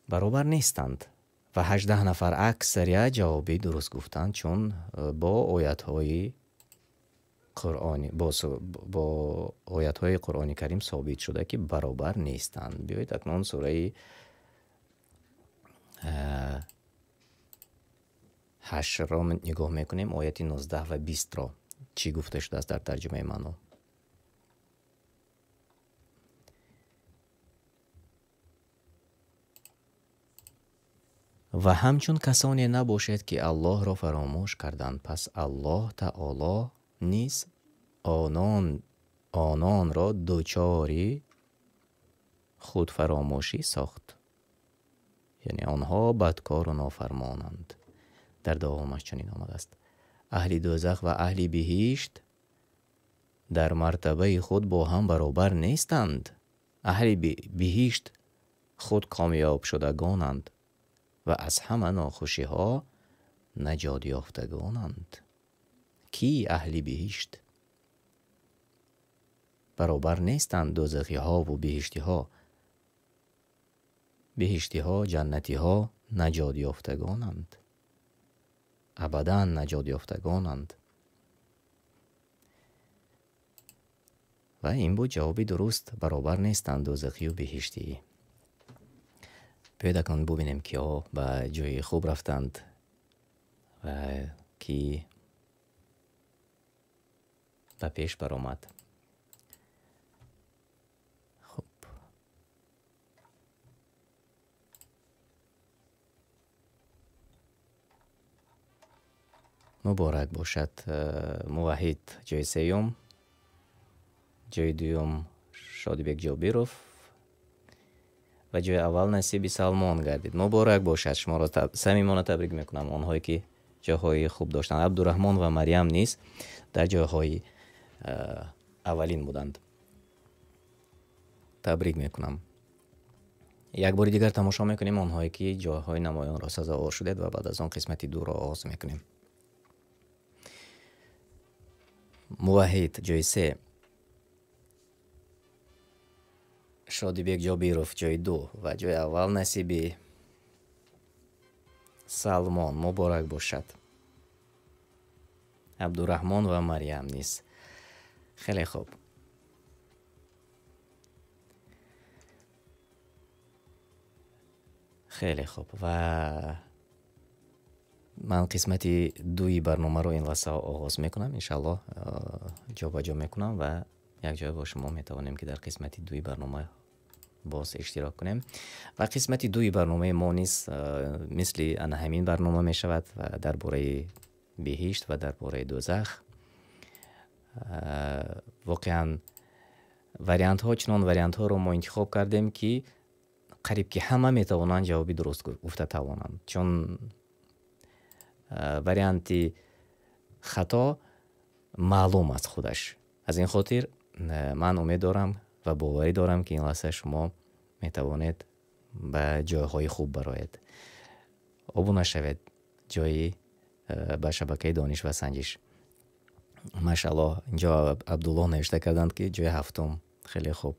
A: Баробар нестанд ва 18 нафар аксарият ҷавоби дуруст гуфтанд, чун бо оятҳои Қуръони бо оятҳои Қуръони Карим собит шуда, ки баробар нестанд. Биёед акнун сураи 8-ро нигоҳ мекунем, ояти 19 ва 20-ро. Чӣ гуфта шудааст дар тарҷумаи маъно? Ва ҳамчун касоне набошед, ки Аллоҳро фаромӯш карданд, пас Аллоҳ Таоло низ ононро дучори худфаромӯшӣ сохт. Яъне онҳо бадкору нофармонанд. Дар давомаш чунин омадааст: аҳли дӯзах ва аҳли биҳишт дар мартабаи худ бо ҳам баробар нестанд. Аҳли биҳишт худ комёбшудагонанд ва аз ҳама нохушиҳо наҷот ёфтагонанд. Ки аҳли биҳишт? Баробар нестанд дӯзахиҳову биҳиштиҳо. Биҳиштиҳо, ҷаннатиҳо наҷот ёфтагонанд, абадан наҷот ёфтагонанд. Ва ин буд ҷавоби дуруст. Баробар нестанд дӯзахию биҳиштӣ. Биёед акнун бубинем, киҳо ба ҷои хуб рафтанд ва ки ба пеш баромад. Хуб, муборак бошад. Муваҳид ҷои сеюм, ҷои дуюм Шодибек Ҷобиров ва ҷои аввал насиби Салмон гардид. Муборак бошад, шуморо самимона табрик мекунам. Онҳое ки ҷойҳои хуб доштанд, Абдураҳмон ва Марьям низ дар ҷойҳои аввалин буданд. Табрик мекунам. Як бори дигар тамошо мекунем онҳое ки ҷойҳои намоёнро сазовор шудед ва баъд аз он қисмати дуро оғоз мекунем. Муваҳид ҷои 3, Шодибек Ҷобиров ҷои 2 ва ҷои аввал насиби Салмон. Муборак бошад. Абдураҳмон ва Марьям низ. Хеле хуб. Хеле хуб. Ва ман қисмати дуи барномаро ин лаҳза оғоз мекунам. Иншаллоҳ ҷобаҷо мекунам ва якҷоя бо шумо метавонем, ки дар қисмати дуи барнома боз иштирок кунем. Ва қисмати дуи барномаи мо низ мисли ана ҳамин барнома мешавад ва дар бораи биҳишт ва дар бораи дӯзах. Воқеан вариантҳо, чунон вариантҳоро мо интихоб кардем, ки қариб ки ҳама метавонанд ҷавоби дуруст гуфта тавонанд, чун варианти хато маълум аст худаш. Аз ин хотир ман умед дорам ва боварӣ дорам, ки ин лаҳза шумо метавонед ба ҷойҳои хуб бароед. Обуна шавед ҷои ба шабакаи Дониш ва Санҷиш. Машааллоҳ, инҷо Абдуллоҳ навишта карданд, ки ҷои ҳафтум. Хеле хуб,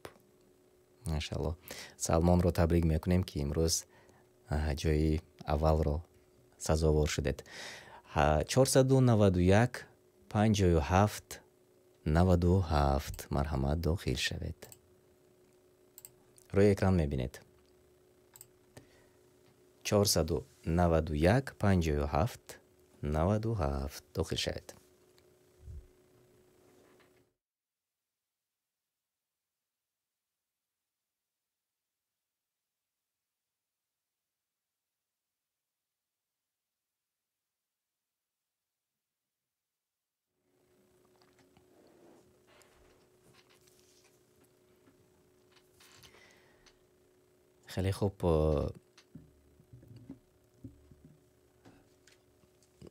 A: машааллоҳ. Салмонро табрик мекунем, ки имрӯз ҷои аввалро сазовор шудед. 491 57 97 марҳамат дохил шавед. Рӯи экран мебинед. 491 57 97 дохил шавед. Хеле хуб.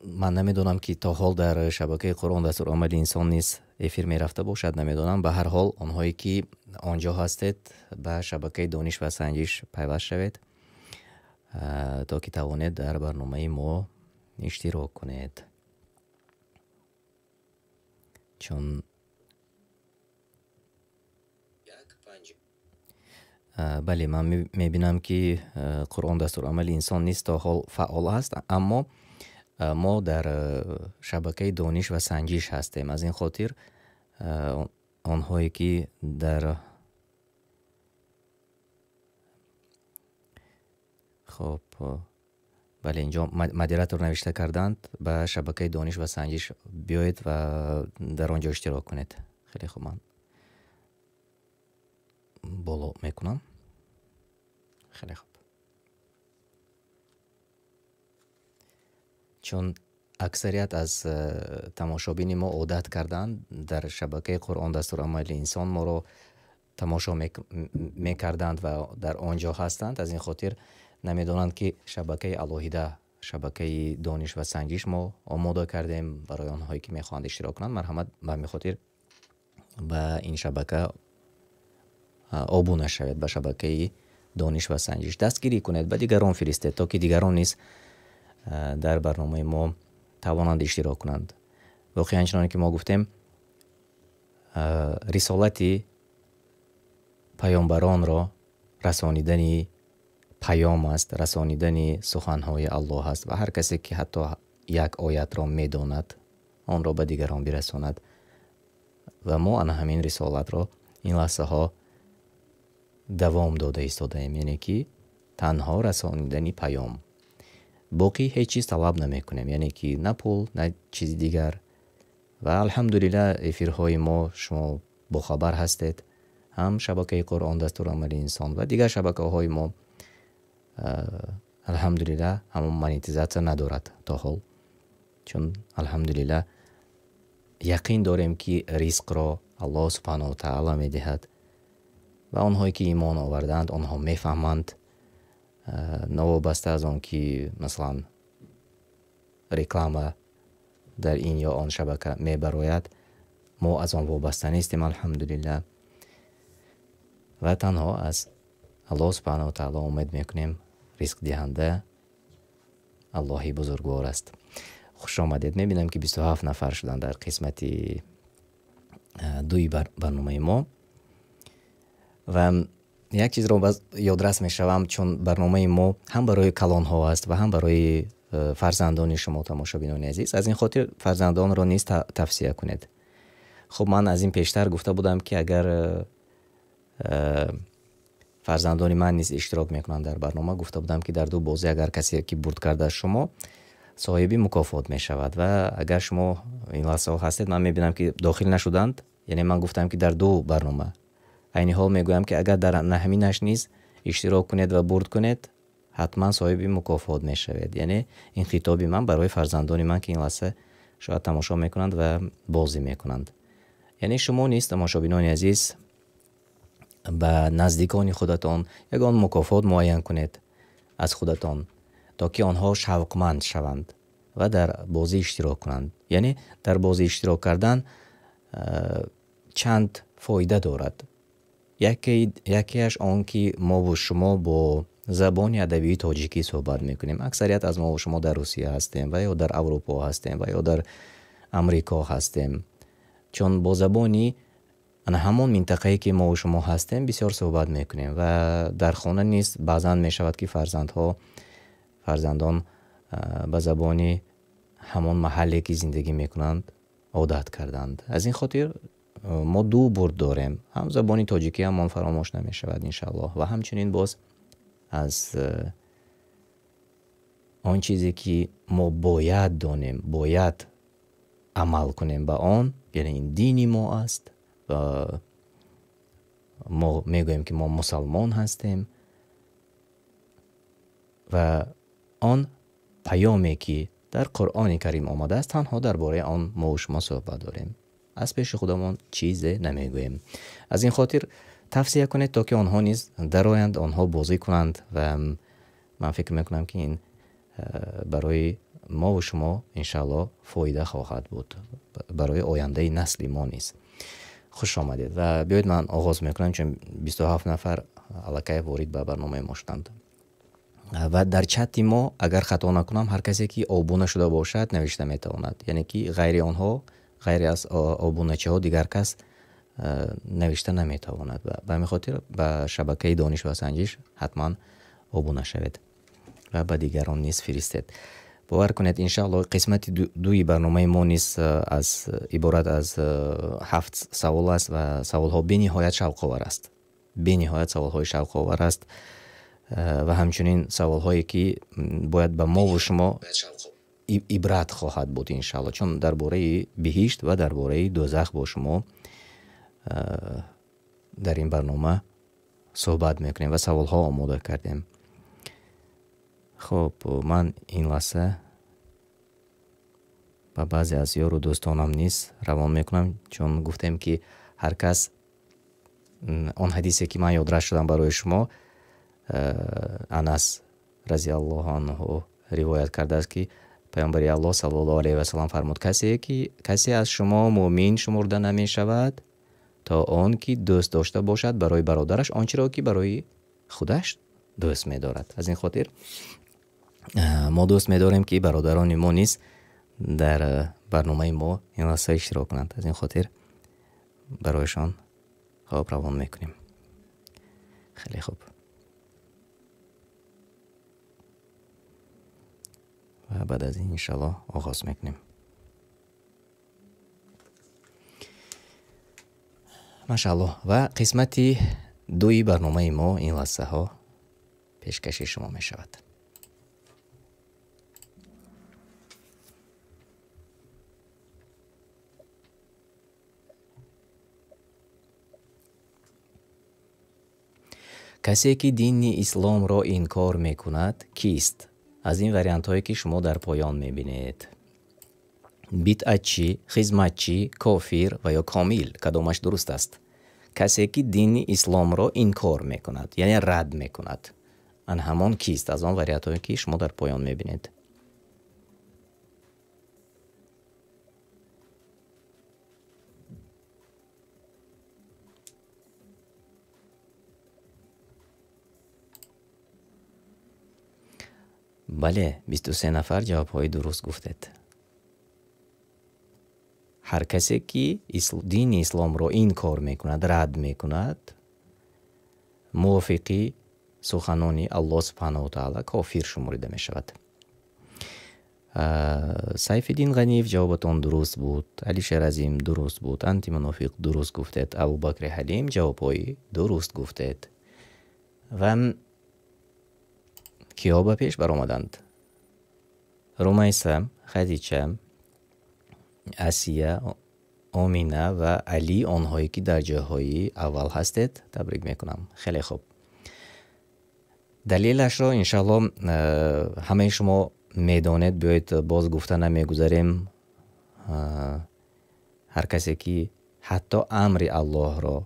A: Ман намедонам, ки то ҳол дар шабакаи Қуръон дастуромади инсон низ эфир мерафта бошад, намедонам. Ба ҳар ҳол онҳое ки онҷо ҳастед, ба шабакаи Дониш ва Санҷиш пайваст шавед. То ки тавонед дар барномаи мо иштирок кунед. Чун бале, ман мебинам, ки Қуръон дастурамали инсон низ то ҳол фаъол аст, аммо мо дар шабакаи дониш ва санҷиш ҳастем. Аз ин хотир онҳое ки дар хоб, бале, инҷо модератор навишта карданд, ба шабакаи дониш ва санҷиш биёед ва дар он ҷо иштирок кунед. Хеле хуб, ман боло мекунам. Хеле хуб. Чун аксарият аз тамошобини мо одат карданд дар шабакаи Қуръон дастурамали инсон моро тамошо мекарданд ва дар он ҷо ҳастанд. Аз ин хотир намедонанд, ки шабакаи алоҳида, шабакаи дониш ва санҷиш мо омода кардем барои онҳое ки мехоҳанд иштирок кунанд. Марҳамат, ба ҳамин хотир ба ин шабака обуна шавед, ба шабакаи дониш ва санҷиш дастгирӣ кунед, ба дигарон фиристед, то ки дигарон низ дар барномаи мо тавонанд иштирок кунанд. Воқеан чуноне ки мо гуфтем, рисолати паёмбаронро расонидани паём аст, расонидани суханҳои Аллоҳ аст ва ҳар касе ки ҳатто як оятро медонад, онро ба дигарон бирасонад. Ва мо ана ҳамин рисолатро ин лаҳзаҳо давом дода истодаем, яъне ки танҳо расонидани паём. Боқӣ ҳеҷ чиз талаб намекунем, яъне ки на пул, на чизи дигар. Ва алҳамдулиллаҳ эфирҳои мо шумо бохабар ҳастед, ҳам шабакаи Қуръон дастурамали инсон ва дигар шабакаҳои мо алҳамдулиллаҳ ҳамон монетизатсия надорад то ҳол, чун алҳамдулиллаҳ яқин дорем, ки ризқро Аллоҳ субҳанаҳу ва таъала медиҳад ва онҳое ки имон овардаанд, онҳо мефаҳманд, новобаста аз он ки масалан реклама дар ин ё он шабака мебарояд, мо аз он вобаста нестем, алҳамдулиллаҳ. Ва танҳо аз Аллоҳ субҳанаҳу ва таъала умед мекунем, ризқдиҳанда Аллоҳи бузургвор аст. Хуш омадед. Мебинам, ки 27 нафар шуданд дар қисмати дуи барномаи мо. Ва як чизро боз ёдрас мешавам, чун барномаи мо ҳам барои калонҳо аст ва ҳам барои фарзандони шумо, тамошобинони азиз. Аз ин хотир фарзандонро низ тавсия кунед. Хуб, ман аз ин пештар гуфта будам, ки агар фарзандони ман низ иштирок мекунанд дар барнома, гуфта будам, ки дар ду бозӣ агар касе ки бурд карда, шумо соҳиби мукофот мешавад. Ва агар шумо ин лаҳзаҳо ҳастед, ман мебинам, ки дохил нашуданд, яъне ман гуфтам, ки дар ду барнома. Айни ҳол мегӯям, ки агар дар ҳаминаш низ иштирок кунед ва бурд кунед, ҳатман соҳиби мукофот мешавед. Яъне ин хитоби ман барои фарзандони ман, ки ин лаҳза шояд тамошо мекунанд ва бозӣ мекунанд. Яъне шумо низ, тамошобинони азиз, ба наздикони худатон ягон мукофот муайян кунед аз худатон, то ки онҳо шавқманд шаванд ва дар бозӣ иштирок кунанд. Яъне дар бозӣ иштирок кардан чанд фоида дорад. Якеаш он ки мову шумо бо забони адабии тоҷикӣ суҳбат мекунем. Аксарият аз мову шумо дар Русия ҳастем ва ё дар Аврупо ҳастем ва ё дар Амрико ҳастем. Чун бо забони ана ҳамон минтақае ки мову шумо ҳастем бисёр суҳбат мекунем ва дар хона низ баъзан мешавад, ки фарзандон ба забони ҳамон маҳалле ки зиндагӣ мекунанд одат карданд. Аз ин хотир мо ду бурд дорем, ҳам забони тоҷикӣ ҳамон фаромӯш намешавад иншааллоҳ, ва ҳамчунин боз аз он чизе ки мо бояд донем, бояд амал кунем ба он, яъне ин дини мо аст ва мо мегӯем, ки мо мусалмон ҳастем ва он паёме ки дар Қуръони Карим омадааст, танҳо дар бораи он мо шумо суҳбат дорем. Аз пеши худамон чизе намегӯем. Аз ин хотир тавсия кунед, то ки онҳо низ дароянд, онҳо бозӣ кунанд ва ман фикр мекунам, ки ин барои мо ва шумо иншааллоҳ фоида хоҳад буд, барои ояндаи насли мо низ. Хуш омадед ва биёед ман оғоз мекунам, чун 27 нафар аллакай ворид ба барномаи мо шуданд. Ва дар чати мо, агар хато накунам, ҳар касе ки обуна шуда бошад, навишта метавонад. Яъне ки ғайри онҳо, ғайри аз обуначиҳо дигар кас навишта наметавонад. Ва ба ҳамин хотир ба шабакаи Дониш ва Санҷиш ҳатман обуна шавед ва ба дигарон низ фиристед. Бовар кунед, иншааллоҳ қисмати дуи барномаи мо низ аз иборат аз 7 савол аст ва саволҳо бениҳоят шавқовар аст. Бениҳоят саволҳои шавқовар аст ва ҳамчунин саволҳое ки бояд ба мо ва шумо ибрат хоҳад буд иншааллоҳ, чун дар бораи биҳишт ва дар бораи дӯзах бо шумо дар ин барнома суҳбат мекунем ва саволҳо омода кардем. Хуб, ман ин лаҳза ба баъзе аз ёру дӯстонам низ равон мекунам, чун гуфтем ки ҳар кас он ҳадисе ки ман ёдрас шудам барои шумо, Анас разияллоҳу анҳу ривоят кардааст ки Паёмбари Аллоҳ саллаллоҳу алайҳи васаллам фармуд: касе аз шумо мӯмин шумурда намешавад то он ки дӯст дошта бошад барои бародараш он чиро ки барои худаш дӯст медорад. Аз ин хотир мо дӯст медорем ки бародарони мо низ дар барномаи мо ин лаҳза иштирок кунанд. Аз ин хотир барояшон хоб равон мекунем. Хеле хуб. Ва баъд аз ин иншаллоҳ оғоз мекунем. Машааллоҳ. Ва қисмати дуи барномаи мо ин лаҳзаҳо пешкаши шумо мешавад. Касе ки дини исломро инкор мекунад кист? Аз ин вариантҳое ки шумо дар поён мебинед: бидъатчӣ, хизматчӣ, кофир ва ё комил, кадомаш дуруст аст? Касе ки дини исломро инкор мекунад, яъне рад мекунад, ан ҳамон кист? Аз он вариантҳое ки шумо дар поён мебинед. Бале, 23 нафар ҷавобҳои дуруст гуфтед. Ҳар касе ки дини исломро инкор мекунад, рад мекунад, мувофиқи суханони Аллоҳ субҳанаҳу ва таъала кофир шуморида мешавад. Сайфиддин Ғаниев ҷавобатон дуруст буд, Алишер Азим дуруст буд, Антимунофиқ дуруст гуфтед, Абубакри Ҳалим ҷавобҳои дуруст гуфтед. Ва киҳо ба пеш баромаданд? Румайса, Хадича, Асия, Омина ва Али, онҳое ки дар ҷойҳои аввал ҳастед, табрик мекунам. Хеле хуб. Далелашро иншааллоҳ ҳамаи шумо медонед, биёед боз гуфта намегузарем. Ҳар касе ки ҳатто амри Аллоҳро,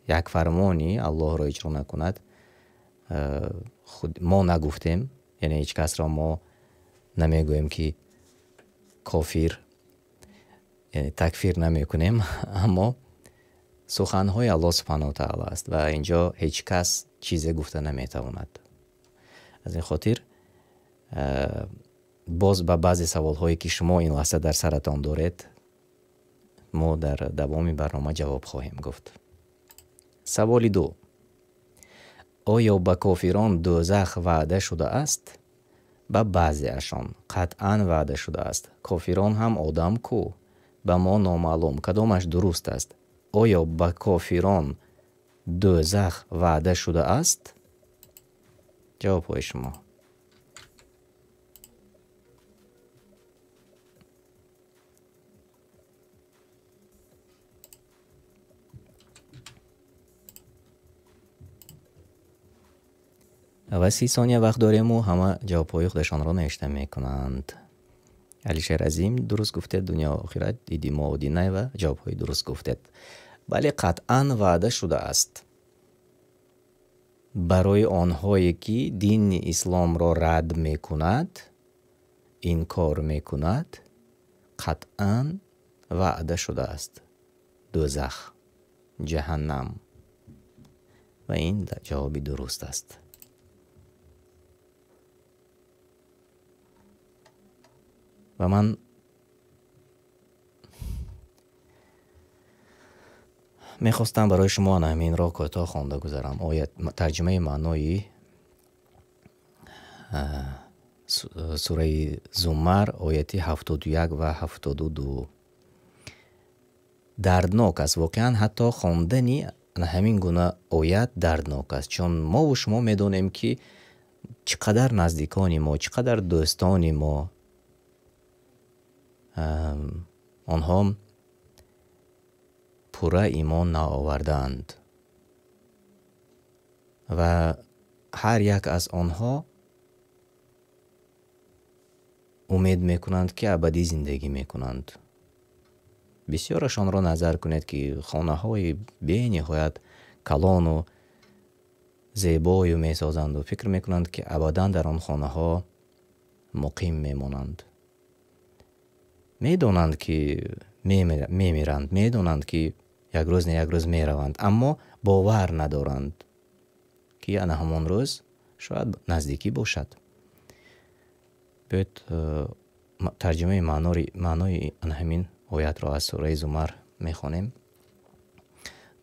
A: як фармони Аллоҳро иҷро накунад, худ мо нагуфтем, яъне ҳеҷ касро мо намегӯем ки кофир, яъне такфир намекунем, аммо суханҳои Аллоҳ субҳанаҳу ва таъала аст ва инҷо ҳеҷ кас чизе гуфта наметавонад. Аз ин хотир боз ба баъзе саволҳое ки шумо ин лаҳза дар саратон доред, мо дар давоми барнома ҷавоб хоҳем гуфт. Саволи 2. Оё ба кофирон дӯзах ваъда шудааст? Ба баъзеашон қатъан ваъда шудааст. Кофирон ҳам одам ку? Ба мо номаълум. Кадомаш дуруст аст? Оё ба кофирон дӯзах ваъда шудааст? Ҷавобҳои шумо. Ва 30 сония вақт дорему ҳама ҷавобҳои худашонро навишта мекунанд. Алишер Азим дуруст гуфтед, дунё охират, Идимо Одинаева ҷавобҳои дуруст гуфтед. Бале, қатъан ваъда шудааст. Барои онҳое ки дини исломро рад мекунад, инкор мекунад, қатъан ваъда шудааст. Дӯзах, ҷаҳаннам. Ва ин ҷавоби дуруст аст. Ва ман мехостам барои шумо ана ҳаминро кӯтоҳ хонда гузарам. Оят тарҷумаи маънои сураи Зумар, ояти 71 ва 72. Дарднок аст воқеан, ҳатто хондани ҳамин гуна оят дарднок аст, чун мову шумо медонем, ки чӣ қадар наздикони мо, чӣ қадар дӯстони мо, онҳо пурра имон наовардаанд ва ҳар як аз онҳо умед мекунанд, ки абадӣ зиндагӣ мекунанд. Бисёрашонро назар кунед, ки хонаҳои бениҳоят калону зебою месозанду фикр мекунанд, ки абадан дар он хонаҳо муқим мемонанд. Медонанд, ки мемиранд, медонанд, ки як рӯз не як рӯз мераванд, аммо бовар надоранд, ки ана ҳамон рӯз шояд наздикӣ бошад. Биёед тарҷумаи маънои ана ҳамин оятро аз сураи Зумар мехонем.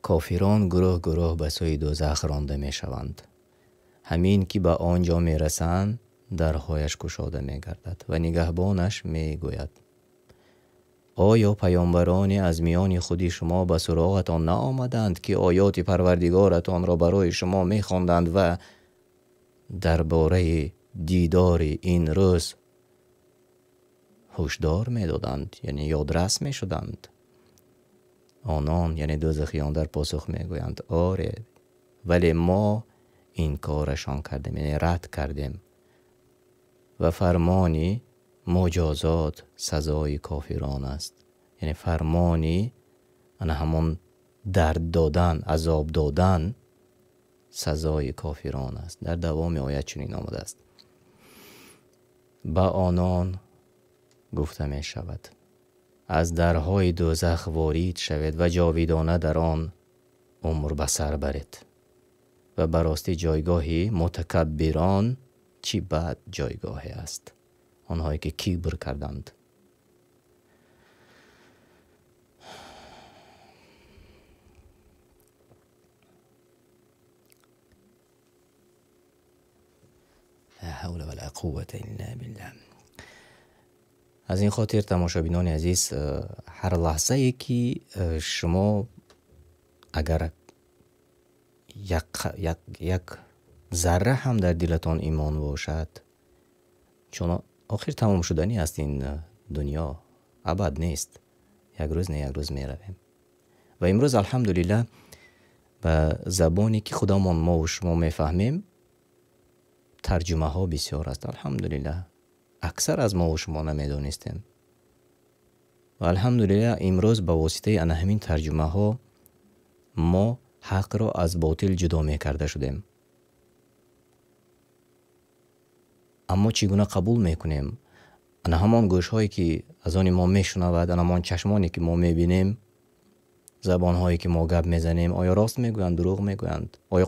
A: Кофирон гурӯҳ гурӯҳ ба сӯи дӯзах ронда мешаванд. Ҳамин ки ба он ҷо мерасанд, дарҳояш кушода мегардад ва нигаҳбонаш мегӯяд: оё паёмбароне аз миёни худи шумо ба суроғатон наомаданд, ки оёти парвардигоратонро барои шумо мехонданд ва дар бораи дидори ин рӯз ҳушдор медоданд, яъне ёдрас мешуданд? Онон, яъне дӯзахиён, дар посух мегӯянд: оре, вале мо инкорашон кардем, яъне рад кардем ва фармони муҷозот сазои кофирон аст. Яъне фармони ана ҳамон дард додан, азоб додан сазои кофирон аст. Дар давоми оят чунин омадааст: ба онон гуфта мешавад: аз дарҳои дӯзах ворид шавед ва ҷовидона дар он умр ба сар баред. Ва ба ростӣ ҷойгоҳи мутакаббирон чӣ бад ҷойгоҳе аст, онҳое ки кибр карданд. Ла ҳавла ва ла қуввата илла биллаҳ. Аз ин хотир тамошобинони азиз, ҳар лаҳзае ки шумо агар як зарра ҳам дар дилатон имон бошад, чун охир тамом шудани аст ин дунё, абад нест, як рӯз не як рӯз меравем. Ва имрӯз алҳамдулиллаҳ ба забоне ки худамон мову шумо мефаҳмем тарҷумаҳо бисёр аст. Алҳамдулиллаҳ аксар аз мову шумо намедонистем ва алҳамдулиллаҳ имрӯз ба воситаи ана ҳамин тарҷумаҳо мо ҳақро аз ботил ҷудо мекарда шудем. Аммо чӣ гуна қабул мекунем? Ана ҳамон гӯшҳое ки аз они мо мешунавад, ана ҳамон чашмоне ки мо мебинем, забонҳое ки мо гап мезанем, оё рост мегӯянд, дурӯғ мегӯянд? Оё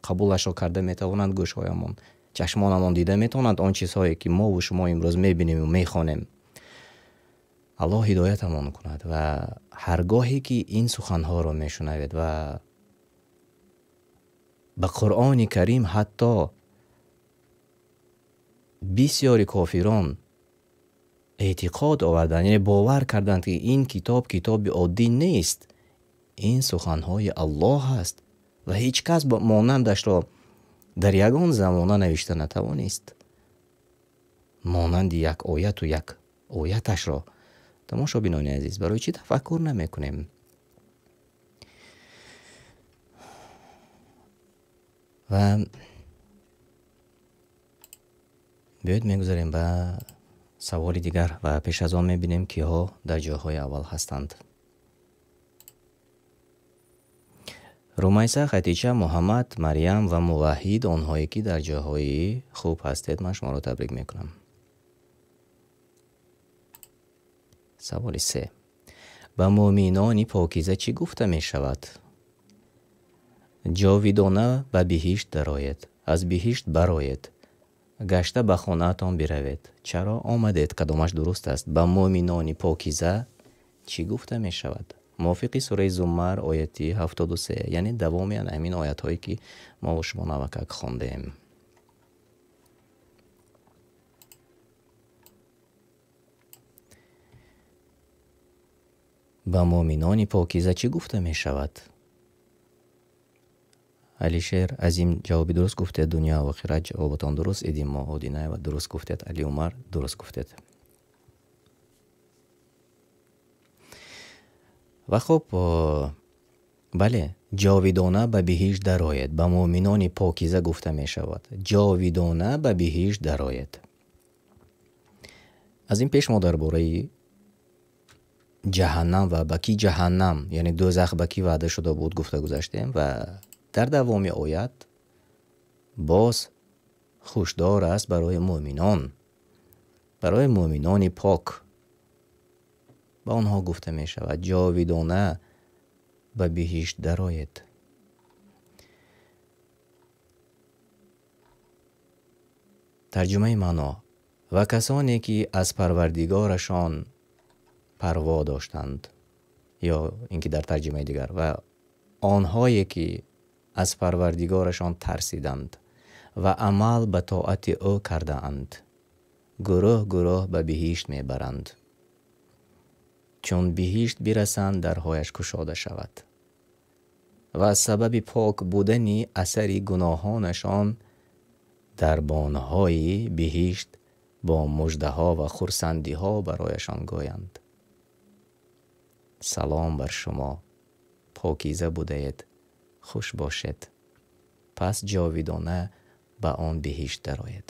A: қабулашро карда метавонанд гӯшҳоямон? Чашмонамон дида метавонанд он чизҳое ки мову шумо имрӯз мебинем ва мехонем? Аллоҳ ҳидоятамон кунад ва ҳар гоҳе ки ин суханҳоро мешунавед ва ба Қуръони Карим ҳатто бисёри кофирон эътиқод оварданд, яъне бовар карданд, ки ин китоб китоби оддӣ нест, ин суханҳои Аллоҳ аст ва ҳеҷ кас монандашро дар ягон замона навишта натавонист. Монанди як ояту як ояташро. Тамошобинони азиз, барои чӣ тафаккур намекунем? Ва биёед мегузарем ба саволи дигар ва пеш аз он мебинем, киҳо дар ҷойҳои аввал ҳастанд. Румайса, Хатича, Муҳаммад, Марьям ва Муваҳид, онҳое ки дар ҷойҳои хуб ҳастед, ман шуморо табрик мекунам. Саволи се. Ба муъминони покиза чӣ гуфта мешавад? Ҷовидона ба биҳишт дароед, аз биҳишт бароед, Гашта ба хонаатон биравед. Чаро омадед? Кадомаш дуруст аст? Ба муъминони покиза чӣ гуфта мешавад? Мувофиқи сураи Зумар ояти 73, яъне давоми ҳамин оятҳое ки мо бо шумо навакак хондем. Ба муъминони покиза чӣ гуфта мешавад? Алишер Азим ҷавоби дуруст гуфтед, дунё ва охират ҷавобатон дуруст, Эдимо Одинаева дуруст гуфтед, Али Умар дуруст гуфтед. Ва хуб, бале, ҷовидона ба биҳишт дароед. Ба муъминони покиза гуфта мешавад. Ҷовидона ба биҳишт дароед. Аз ин пеш мо дар бораи ҷаҳаннам ва ба ки ҷаҳаннам, яъне дӯзах ба ки ваъда шуда буд гуфта гузаштем ва дар давоми оят боз хушдор аст барои муъминон, барои муъминони пок. Ба онҳо гуфта мешавад ҷовидона ба биҳишт дароед. Тарҷумаи маъно: ва касоне ки аз парвардигорашон парво доштанд, ё ин ки дар тарҷумаи дигар ва онҳое ки аз парвардигорашон тарсиданд ва амал ба тоати ӯ кардаанд, гурӯҳ гурӯҳ ба биҳишт мебаранд. Чун биҳишт бирасанд, дарҳояш кушода шавад ва аз сабаби пок будани асари гуноҳонашон дарбонҳои биҳишт бо муждаҳо ва хурсандиҳо барояшон гӯянд: салом бар шумо, покиза будаед, хуш бошед, пас ҷовидона ба он биҳишт дароед.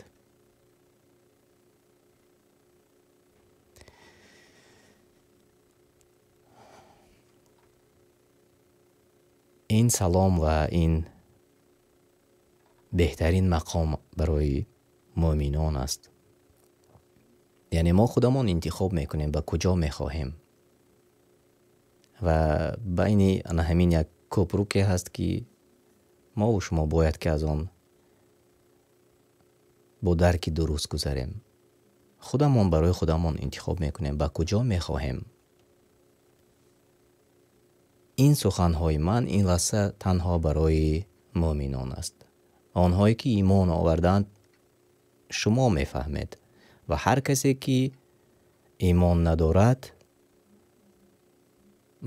A: Ин салом ва ин беҳтарин мақом барои муъминон аст. Яъне мо худамон интихоб мекунем ба куҷо мехоҳем. Ва байни ана ҳамин як кӯпруке ҳаст ки мо ва шумо бояд ки аз он бо дарки дуруст гузарем. Худамон барои худамон интихоб мекунем ба куҷо мехоҳем. Ин суханҳои ман ин лаҳза танҳо барои муъминон аст. Онҳое ки имон оварданд шумо мефаҳмед ва ҳар касе ки имон надорад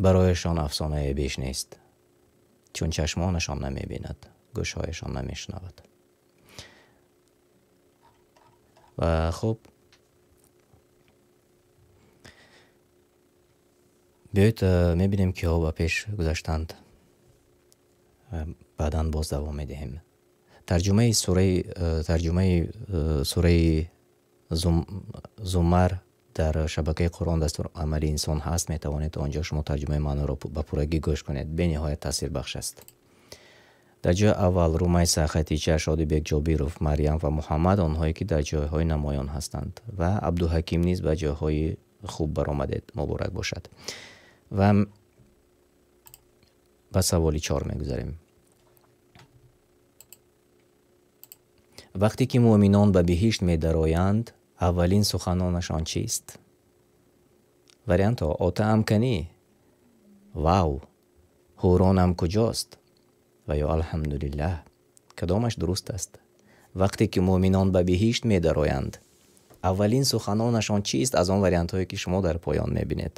A: барояшон афсонае беш нест, чун чашмонашон намебинад, гӯшҳояшон намешунавад. Ва хуб, биёед мебинем киҳо ба пеш гузаштанд. Баъдан боз давом медиҳем. Тарҷумаи сураи Зумар дар шабакаи Қуръон дастурамали инсон ҳаст. Метавонед онҷо шумо тарҷумаи маъноро ба пуррагӣ гӯш кунед. Бениҳоят таъсирбахш аст. Дар ҷои аввал Румайса, Хатича, Шодибек Ҷобиров, Марьям ва Муҳаммад, онҳое ки дар ҷойҳои намоён ҳастанд, ва Абдуҳаким низ ба ҷойҳои хуб баромадед. Муборак бошад. Ва ба саволи 4 мегузарем. Вақте ки муъминон ба биҳишт медароянд, аввалин суханонашон чист? Вариантҳо: отаам канӣ, вав, ҳуронам куҷост ва ё алҳамдулиллаҳ. Кадомаш дуруст аст? Вақте ки муъминон ба биҳишт медароянд, аввалин суханонашон чист аз он вариантҳое ки шумо дар поён мебинед?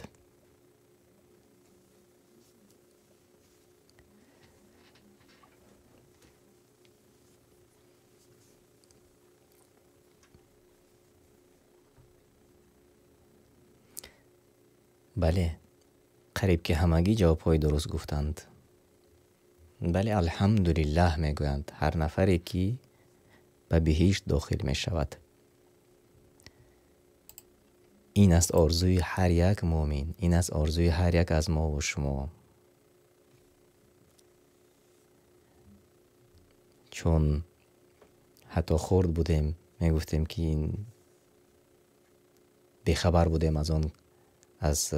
A: Бале, қариб ки ҳамагӣ ҷавобҳои дуруст гуфтанд. Бале, алҳамдулиллаҳ мегӯянд ҳар нафаре ки ба биҳишт дохил мешавад. Ин аст орзуи ҳар як муъмин, ин аст орзуи ҳар як аз мо ва шумо. Чун ҳатто хурд будем, мегуфтем ки ин бехабар будем аз он, аз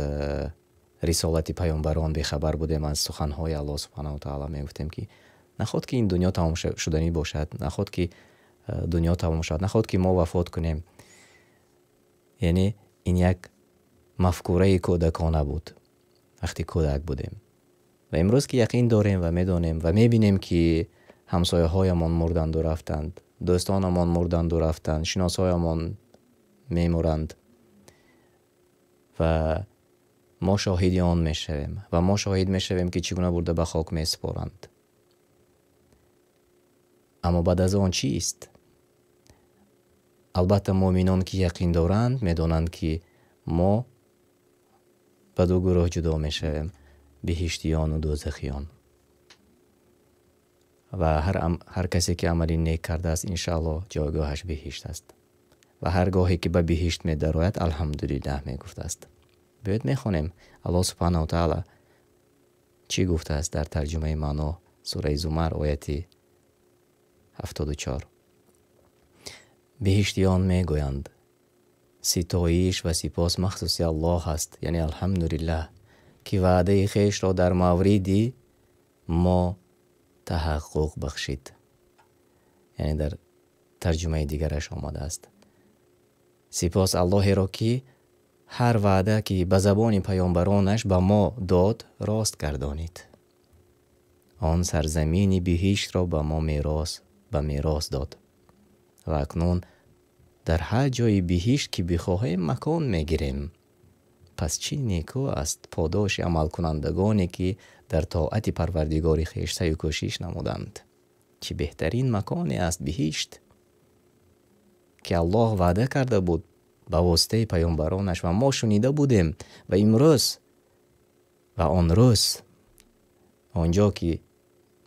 A: рисолати паёмбарон бехабар будем, аз суханҳои Аллоҳ субҳанаҳу ва таъоло. Мегуфтем ки наход ки ин дунё тамом шуданӣ бошад, наход ки дунё тамом шавад, наход ки мо вафот кунем. Яъне ин як мафкураи кӯдакона буд вақте кӯдак будем. Ва имрӯз ки яқин дорем ва медонем ва мебинем, ки ҳамсояҳоямон мурданду рафтанд, дӯстонамон мурданду рафтанд, шиносҳоямон мемуранд ва мо шоҳиди он мешавем ва мо шоҳид мешавем, ки чӣ гуна бурда ба хок месупоранд. Аммо баъд аз он чист? Албатта муъминон ки яқин доранд, медонанд, ки мо ба ду гурӯҳ ҷудо мешавем: биҳиштиёну дӯзахиён. Ва ҳар касе ки амали нек кардааст, иншааллоҳ ҷойгоҳаш биҳишт аст. Ва ҳар гоҳе ки ба биҳишт медарояд, алҳамдулиллаҳ мегуфтааст. Биёед мехонем Аллоҳ субҳанаҳу ва таъала чӣ гуфтааст дар тарҷумаи маъно, сураи Зумар, ояти 74. Биҳиштиён мегӯянд: ситоиш ва сипос махсуси Аллоҳ аст, яъне алҳамдулиллаҳ, ки ваъдаи хешро дар мавриди мо таҳаққуқ бахшид. Яъне дар тарҷумаи дигараш омадааст: сипос Аллоҳеро, ки ҳар ваъда ки ба забони паёмбаронаш ба мо дод, рост гардонид. Он сарзамини биҳиштро ба мо мерос дод. Ва акнун дар ҳар ҷои биҳишт ки бихоҳем макон мегирем. Пас чӣ неку аст подоши амалкунандагоне, ки дар тоати Парвардигори хеш саъю кӯшиш намуданд. Чӣ беҳтарин маконе аст биҳишт, ки Аллоҳ ваъда карда буд ба воситаи паёмбаронаш ва мо шунида будем, ва имрӯз ва он рӯз онҷо ки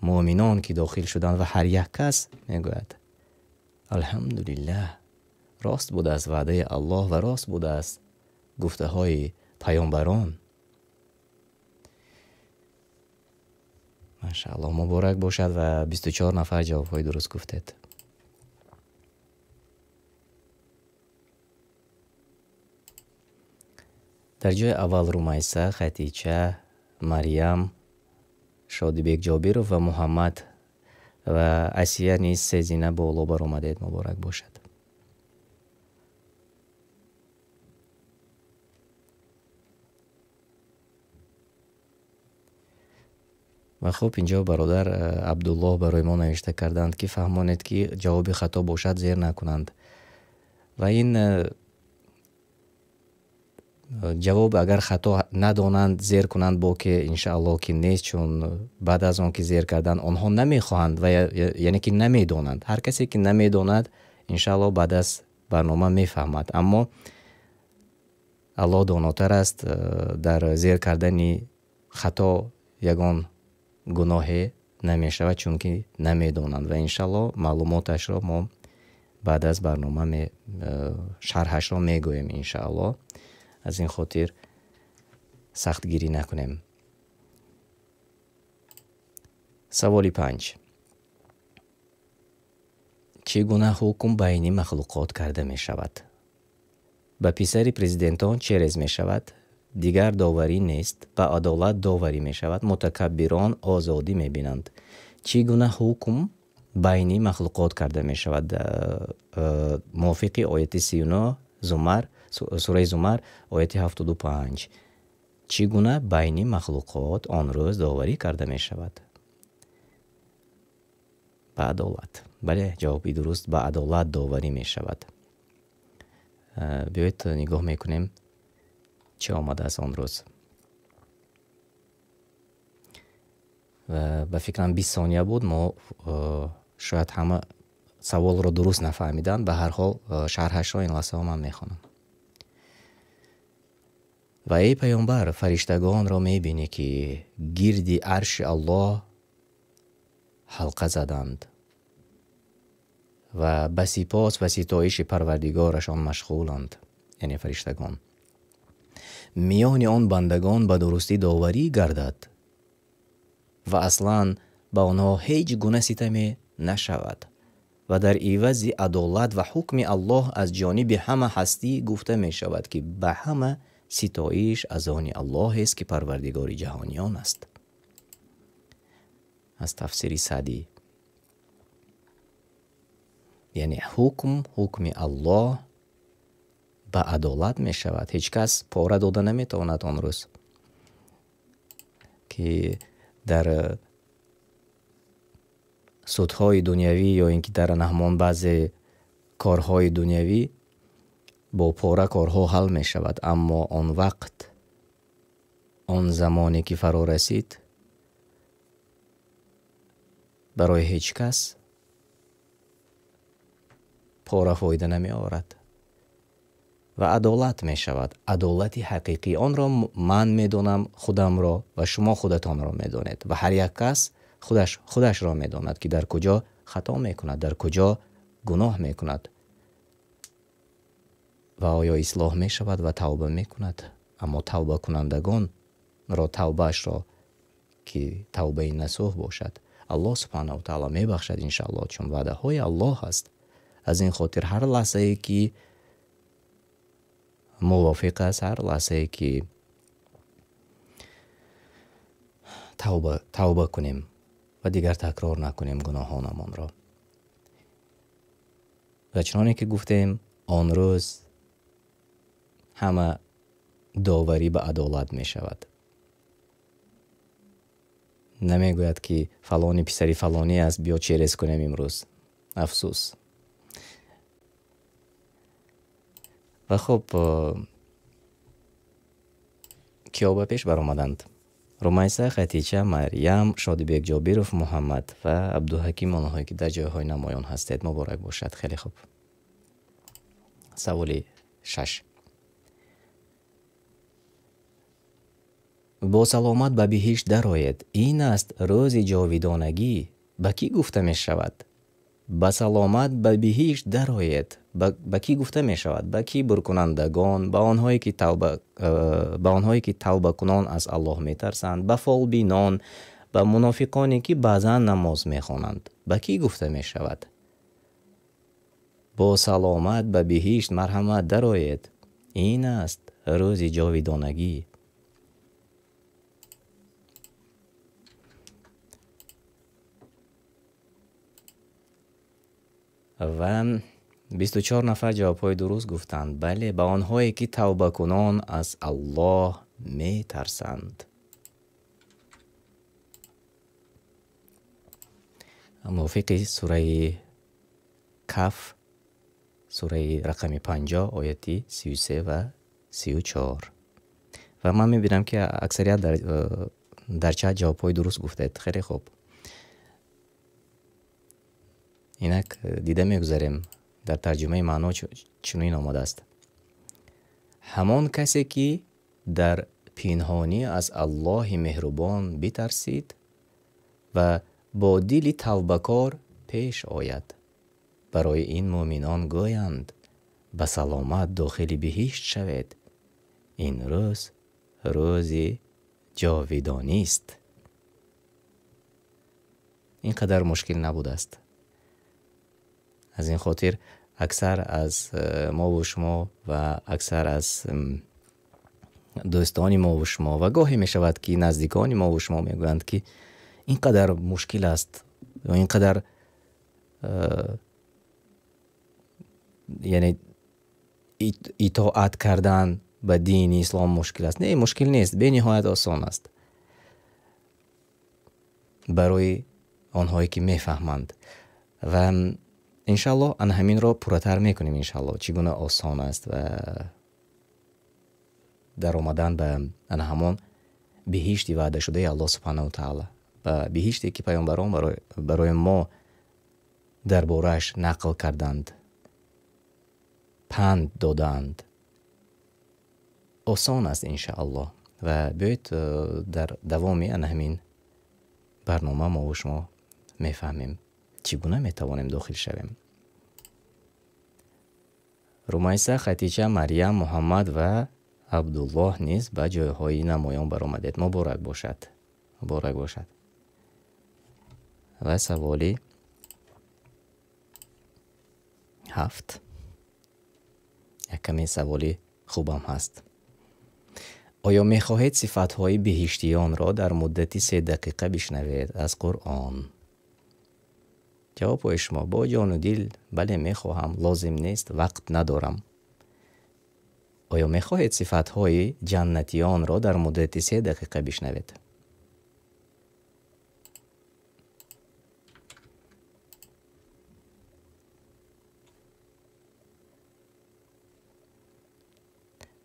A: муъминон ки дохил шуданд ва ҳар як кас мегӯяд: алҳамдулиллаҳ, рост будааст ваъдаи Аллоҳ ва рост будааст гуфтаҳои паёмбарон. Машааллоҳ, муборак бошад ва 24 нафар ҷавобҳои дуруст гуфтед. Дар ҷои аввал Румайса, Хатича, Марьям, Шодибек Ҷобиров ва Муҳаммад ва Асия низ се зина боло баромадед. Муборак бошад. Ва хуб, инҷо бародар Абдуллоҳ барои мо навишта карданд, ки фаҳмонед, ки ҷавоби хато бошад зер накунанд. Ва ин ҷавоб агар хато надонанд зер кунанд, бо ки иншааллоҳ ки нест, чун баъд аз он ки зер кардан онҳо намехоҳанд ва яъне ки намедонанд. Ҳар касе ки намедонад, иншааллоҳ баъд аз барнома мефаҳмад. Аммо Аллоҳ донотар аст, дар зер кардани хато ягон гуноҳе намешавад, чунки намедонанд ва иншааллоҳ маълумоташро мо баъд аз барнома шарҳашро мегӯем иншааллоҳ. Аз ин хотир сахтгирӣ накунем. Саволи 5. Чӣ гуна ҳукм байни махлуқот карда мешавад? Ба писари президентон через мешавад, дигар доварӣ нест, ба адолат доварӣ мешавад, мутакаббирон озодӣ мебинанд. Чӣ гуна ҳукм байни махлуқот карда мешавад? Мувофиқи ояти 39 Зумар, сураи Зумар, ояти 75. Чӣ гуна байни махлуқот он рӯз доварӣ карда мешавад? Ба адолат. Бале, ҷавоби дуруст, ба адолат доварӣ мешавад. Биёед нигоҳ мекунем, чӣ омадааст он рӯз. Ва ба фикрам 20 сония буд, мо шояд ҳама саволро дуруст нафаҳмиданд, ба ҳар ҳол шарҳашро ин лаҳзаҳо ман мехонам. Ва эй паёмбар, фариштагонро мебинӣ, ки гирди арши Аллоҳ ҳалқа заданд ва ба сипос ва ситоиши Парвардигорашон машғуланд, яъне фариштагон. Миёни он бандагон ба дурустӣ доварӣ гардад ва аслан ба онҳо ҳеҷ гуна ситаме нашавад ва дар ивази адолат ва ҳукми Аллоҳ аз ҷониби ҳама ҳастӣ гуфта мешавад, ки ба ҳама ситоиш аз они Аллоҳест, ки Парвардигори ҷаҳониён аст. Аз тафсири Саъдӣ. Яъне ҳукм, ҳукми Аллоҳ ба адолат мешавад. Ҳеҷ кас пора дода наметавонад он рӯз, ки дар судҳои дунявӣ ё ин ки дар ҳамон баъзе корҳои дунявӣ бо пора корҳо ҳал мешавад, аммо он вақт, он замоне ки фаро расид, барои ҳеҷ кас пора фоида намеорад ва адолат мешавад. Адолати ҳақиқӣ. Онро ман медонам худамро ва шумо худатонро медонед ва ҳар як кас худашро медонад, ки дар куҷо хато мекунад, дар куҷо гуноҳ мекунад ва оё ислоҳ мешавад ва тавба мекунад. Аммо тавбакунандагонро тавбаашро, ки тавбаи насӯҳ бошад, Аллоҳ субҳанаҳу ва таъоло мебахшад иншааллоҳ, чун ваъдаҳои Аллоҳ аст. Аз ин хотир ҳар лаҳзае ки мувофиқ аст, ҳар лаҳзае ки тавба кунем ва дигар такрор накунем гуноҳонамонро. Ва чуноне ки гуфтем, он рӯз ҳама доварӣ ба адолат мешавад. Намегӯяд ки фалони писари фалонӣ аст, биё через кунем имрӯз. Афсӯс. Ва хуб, киё ба пеш баромаданд? Румайса, Хатича, Марьям, Шодибек Ҷобиров, Муҳаммад ва Абдуҳаким, онҳое ки дар ҷойҳои намоён ҳастед, муборак бошад. Хеле хуб. Саволи 6. Бо саломат ба биҳишт дароед. Ин аст рӯзи ҷовидонагӣ. Ба кӣ гуфта мешавад? Ба саломат ба биҳишт дароед. Ба кӣ гуфта мешавад? Ба кибркунандагон, ба онҳое ки тавбакунон аз Аллоҳ метарсанд, ба фолбинон, ба мунофиқоне ки баъзан намоз мехонанд. Ба кӣ гуфта мешавад? Бо саломат ба биҳишт марҳамат дароед. Ин аст рӯзи ҷовидонагӣ. Ва 24 нафар ҷавобҳои дуруст гуфтанд. Бале, ба онҳое ки тавбакунон аз Аллоҳ метарсанд. Мувофиқи сураи Каф, сураи рақами 50, ояти 33 ва 34. Ва ман мебинам ки аксарият дар чат ҷавобҳои дуруст гуфтед. Хеле хуб. Инак дида мегузарем. Дар тарҷумаи маъно чунин омадааст: ҳамон касе ки дар пинҳонӣ аз Аллоҳи меҳрубон битарсид ва бо дили тавбакор пеш ояд. Барои ин муъминон гӯянд: ба саломат дохили биҳишт шавед. Ин рӯз рӯзи ҷовидонист. Ин қадар мушкил набудааст. Аз ин хотир аксар аз мову шумо ва аксар аз дӯстони мову шумо ва гоҳе мешавад ки наздикони мову шумо мегӯянд ки ин қадар мушкил аст ё ин қадар яъне итоат кардан ба дини ислом мушкил аст. Не, мушкил нест, бениҳоят осон аст барои онҳое ки мефаҳманд. Ва иншаллоҳ ана ҳаминро пурратар мекунем. Иншаллоҳ чӣ гуна осон аст ва дар омадан ба ана ҳамон биҳишти ваъдашудаи Аллоҳ субҳанаҳу ва таъоло, ба биҳиште ки паёмбарон барои мо дар борааш нақл карданд, панд додаанд. Осон аст иншааллоҳ. Ва биёед дар давоми ана ҳамин барнома мо ва шумо мефаҳмем чӣ гуна метавонем дохил шавем. Румайса, Хатича, Марьям, Муҳаммад ва Абдуллоҳ низ ба ҷойҳои намоён баромадед. Муборак бошад. Муборак бошад. Ва саволи 7. Як каме саволи хубам ҳаст. Оё мехоҳед сифатҳои биҳиштиёнро дар муддати 3 дақиқа бишнавед аз Қуръон? Ҷавобҳои шумо бо ҷону дил бале мехоҳам, лозим нест, вақт надорам. Оё мехоҳед сифатҳои ҷаннатиёнро дар муддати 3 дақиқа бишнавед?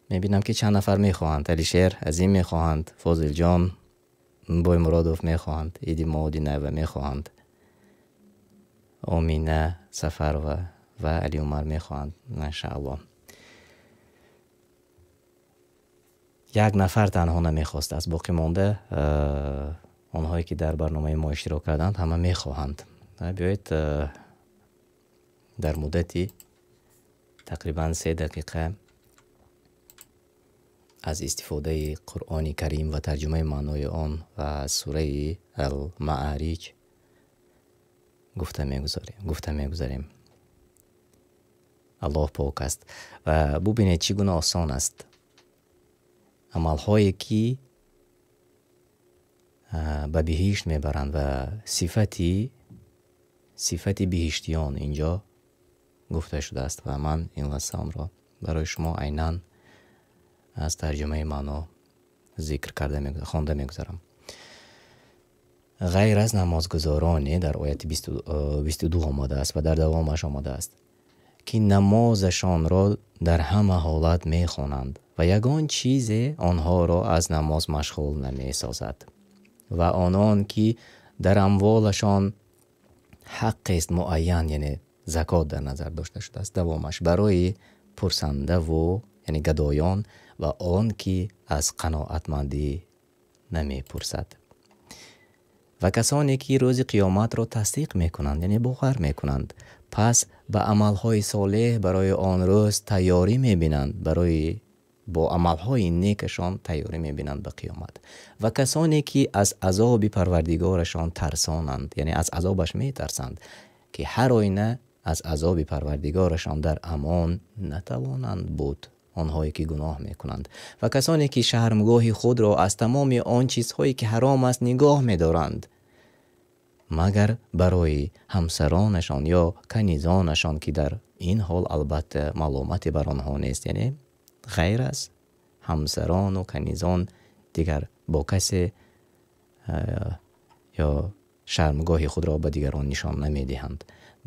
A: Мебинам ки чанд нафар мехоҳанд. Алишер Азим мехоҳанд, Фозилҷон Боймуродов мехоҳанд, Иди Моудинаева мехоҳанд, Омина Сафарова ва Али Умар мехоҳанд. Машааллоҳ. Як нафар танҳо намехостааст, боқӣ монда онҳое ки дар барномаи мо иштирок карданд ҳама мехоҳанд. Биёед дар муддати тақрибан 3 дақиқа аз истифодаи Қуръони Карим ва тарҷумаи маънои он ва сураи Ал-Маъариҷ гуфта мегузарем. Аллоҳ пок аст ва бубинед чӣ гуна осон аст. Амалҳое ки ба биҳишт мебаранд ва сифати биҳиштиён инҷо гуфта шудааст ва ман ин лаҳза онро барои шумо айнан аз тарҷумаи маъно зикр карда хонда мегузарам. Ғайр аз намозгузороне дар ояти 22 омадааст ва дар давомаш омадааст ки намозашонро дар ҳама ҳолат мехонанд ва ягон чизе онҳоро аз намоз машғул намесозад ва онон ки дар амволашон ҳаққест муайян, яъне закот дар назар дошта шудааст, давомаш барои пурсандаву яъне гадоён ва он ки аз қаноатмандӣ намепурсад ва касоне ки рӯзи қиёматро тасдиқ мекунанд, яъне бовар мекунанд, пас ба амалҳои солеҳ барои он рӯз тайёрӣ мебинанд, барои бо амалҳои некашон тайёрӣ мебинанд ба қиёмат ва касоне ки аз азоби парвардигорашон тарсонанд, яъне аз азобаш метарсанд, ки ҳар оина аз азоби парвардигорашон дар амон натавонанд буд, онҳое ки гуноҳ мекунанд ва касоне ки шармгоҳи худро аз тамоми он чизҳое ки ҳаром аст нигоҳ медоранд, магар барои ҳамсаронашон ё канизонашон ки дар ин ҳол албатта маломате бар онҳо нест, яъне ғайр аз ҳамсарону канизон дигар бо касе ё шармгоҳи худро ба дигарон нишон намедиҳанд.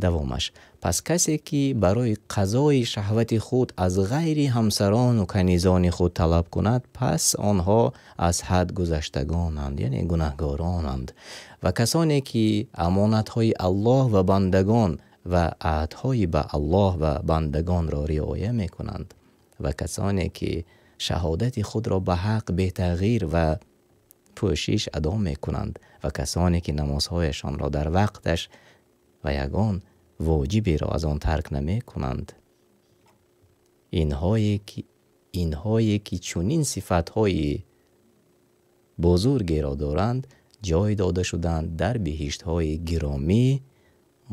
A: Давомаш пас касе ки барои қазои шаҳвати худ аз ғайри ҳамсарону канизони худ талаб кунад, пас онҳо аз ҳад гузаштагонанд, яъне гунаҳгоронанд ва касоне ки амонатҳои Аллоҳ ва бандагон ва аҳдҳои ба Аллоҳ ва бандагонро риоя мекунанд ва касоне ки шаҳодати худро ба ҳақ бетағйир ва пӯшиш адо мекунанд ва касоне ки намозҳояшонро дар вақташ ва ягон воҷиберо аз он тарк намекунанд. Инҳое ки чунин сифатҳои бузургеро доранд, ҷой дода шуданд дар биҳиштҳои гиромӣ,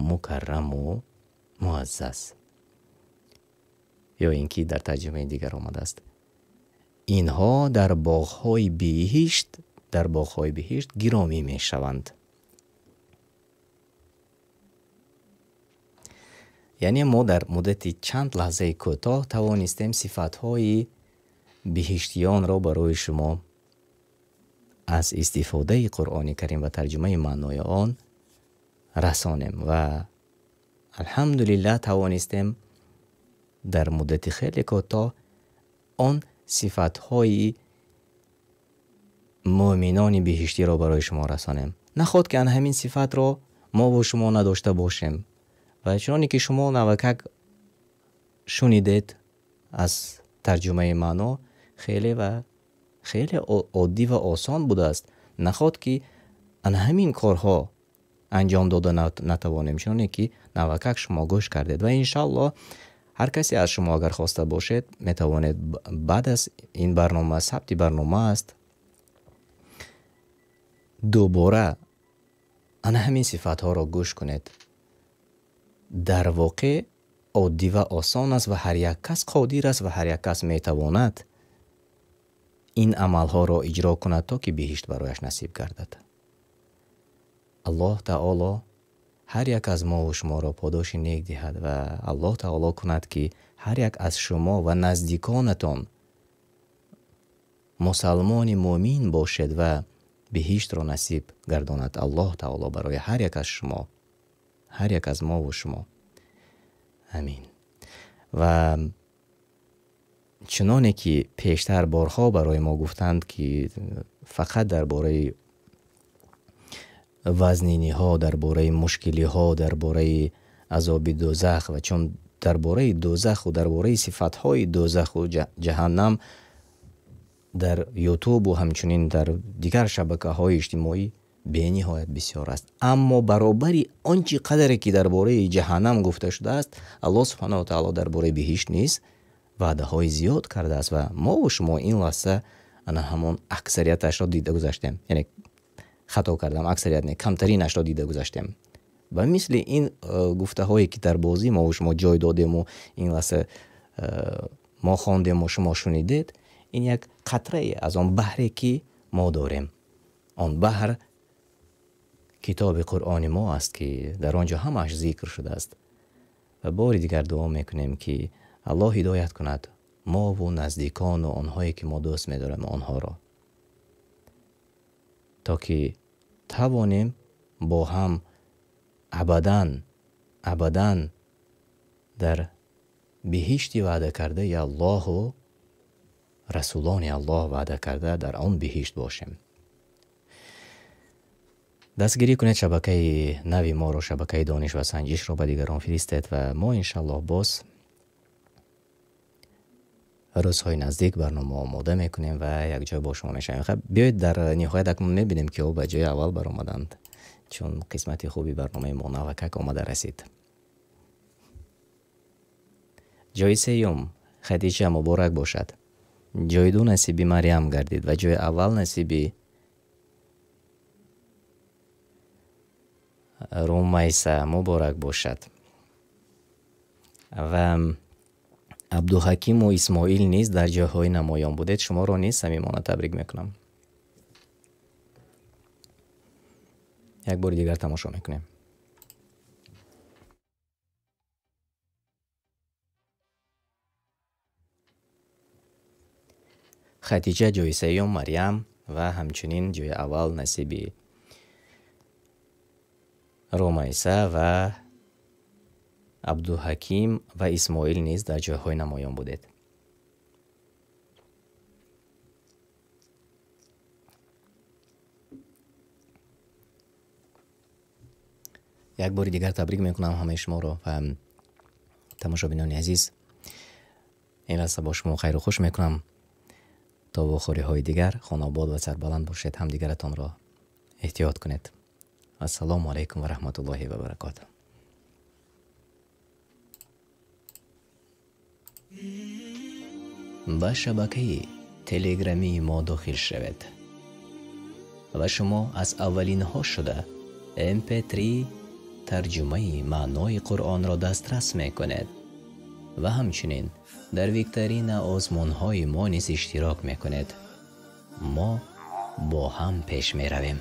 A: мукарраму муаззаз. Ё ин ки дар тарҷумаи дигар омадааст: инҳо дар боғҳои биҳишт гиромӣ мешаванд. Яъне мо дар муддати чанд лаҳзаи кӯтоҳ тавонистем сифатҳои биҳиштиёнро барои шумо аз истифодаи Қуръони Карим ва тарҷумаи маънои он расонем ва алҳамдулиллаҳ тавонистем дар муддати хеле кӯтоҳ он сифатҳои муъминони биҳиштиро барои шумо расонем. Наход ки ан ҳамин сифатро мо бо шумо надошта бошем ва чуноне ки шумо навакак шунидед аз тарҷумаи маъно, хеле ва хеле оддӣ ва осон будааст. Наход ки ан ҳамин корҳо анҷом дода натавонем, чуноне ки навакак шумо гӯш кардед. Ва иншааллоҳ ҳар касе аз шумо агар хоста бошед, метавонед баъд аз ин барнома, сабти барнома аст, дубора ана ҳамин сифатҳоро гӯш кунед. Дар воқеъ оддӣ ва осон аст ва ҳар як кас қодир аст ва ҳар як кас метавонад ин амалҳоро иҷро кунад, то ки биҳишт барояш насиб гардад. Аллоҳ таоло ҳар як аз мо ва шуморо подоши нек диҳад ва Аллоҳ таоло кунад, ки ҳар як аз шумо ва наздиконатон мусалмони мӯмин бошед ва биҳиштро насиб гардонад Аллоҳ таоло барои ҳар як аз шумо, ҳар як аз мо ва шумо. Амин. Ва чуноне ки пештар борҳо барои мо гуфтанд, ки фақат дар бораи вазниниҳо, дар бораи мушкилиҳо, дар бораи азоби дӯзах ва чун дар бораи дӯзаху дар бораи сифатҳои дӯзаху ҷаҳаннам дар Ютубу ҳамчунин дар дигар шабакаҳои иҷтимоӣ бениҳоят бисёр аст. Аммо баробари он чӣ қадаре ки дар бораи ҷаҳаннам гуфта шудааст, Аллоҳ субҳанаҳу ва таъоло дар бораи биҳишт низ ваъдаҳои зиёд кардааст ва мо ва шумо ин лаҳза ана ҳамон аксарияташро дида гузаштем. Яъне хато кардам, аксарият не, камтаринашро дида гузаштем. Ва мисли ин гуфтаҳое ки дар бозӣ мо ва шумо ҷой додему ин лаҳза мо хондему шумо шунидед, ин як қатрае аз он баҳре ки мо дорем. Он баҳр китоби Қуръони мо аст, ки дар он ҷо ҳамааш зикр шудааст. Ва бори дигар дуо мекунем, ки Аллоҳ ҳидоят кунад мову наздикону онҳое ки мо дӯст медорем онҳоро, то ки тавонем бо ҳам абадан абадан дар биҳишти ваъда кардаи Аллоҳу расулони Аллоҳ ваъда карда дар он биҳишт бошем. Дастгирӣ кунед шабакаи нави моро, шабакаи дониш ва санҷишро ба дигарон фиристед ва мо иншаллоҳ боз рӯзҳои наздик барнома омода мекунем ва якҷо бо шумо мешавем. Хаб, биёед дар ниҳоят акнун мебинем, ки ҳо ба ҷои аввал баромаданд, чун қисмати хуби барномаи мо навакак омада расид. Ҷои сеюм Хадича муборак бошад. Ҷои ду насиби Марьям гардид ва ҷои аввал насиби Румайса муборак бошад. Ва Абдуҳакиму Исмоил низ дар ҷойҳои намоён будед. Шуморо низ самимона табрик мекунам. Як бори дигар тамошо мекунем. Хатиҷа ҷои сеюм, Марьям ва ҳамчунин ҷои аввал насиби Румайса ва Абдуҳаким ва Исмоил низ дар ҷойҳои намоён будед. Як бори дигар табрик мекунам ҳамаи шуморо ва тамошобинони азиз. Ин лаҳза бо шумо хайру хуш мекунам. То вохӯриҳои дигар хонобод ва сарбаланд бошед. Ҳамдигаратонро эҳтиёт кунед. Ассалому алайкум ва раҳматуллоҳи ва баракотуҳ. Ба шабакаи телеграмии мо дохил шавед ва шумо аз аввалинҳо шуда MP3 тарҷумаи маънои Қуръонро дастрас мекунед ва ҳамчунин дар викторина озмунҳои мо низ иштирок мекунед. Мо бо ҳам пеш меравем.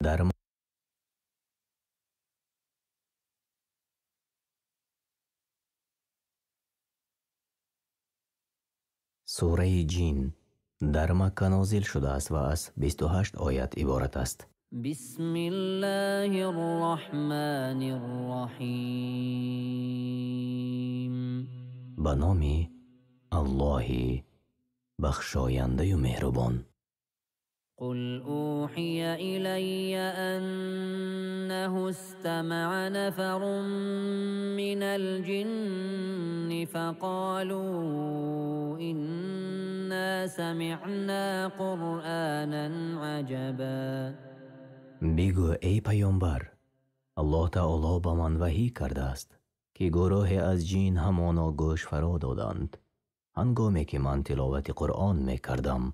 A: Дар сураи Ҷин дар Макка нозил шудааст ва аз 28 оят иборат аст.
B: Бисмиллаҳир роҳманир роҳим.
A: Ба номи Аллоҳи бахшояндаю меҳрубон.
B: قل أوحي إلي أنه استمع نفر من الجن فقالوا إنا سمعنا قرآنا عجبا.
A: بگو ای پیامبر، Аллоҳ таоло ба ман ваҳй кардааст, ки гурӯҳе аз ҷин ҳамоно гӯш фаро доданд, ҳангоме ки ман тиловати Қуръон мекардам.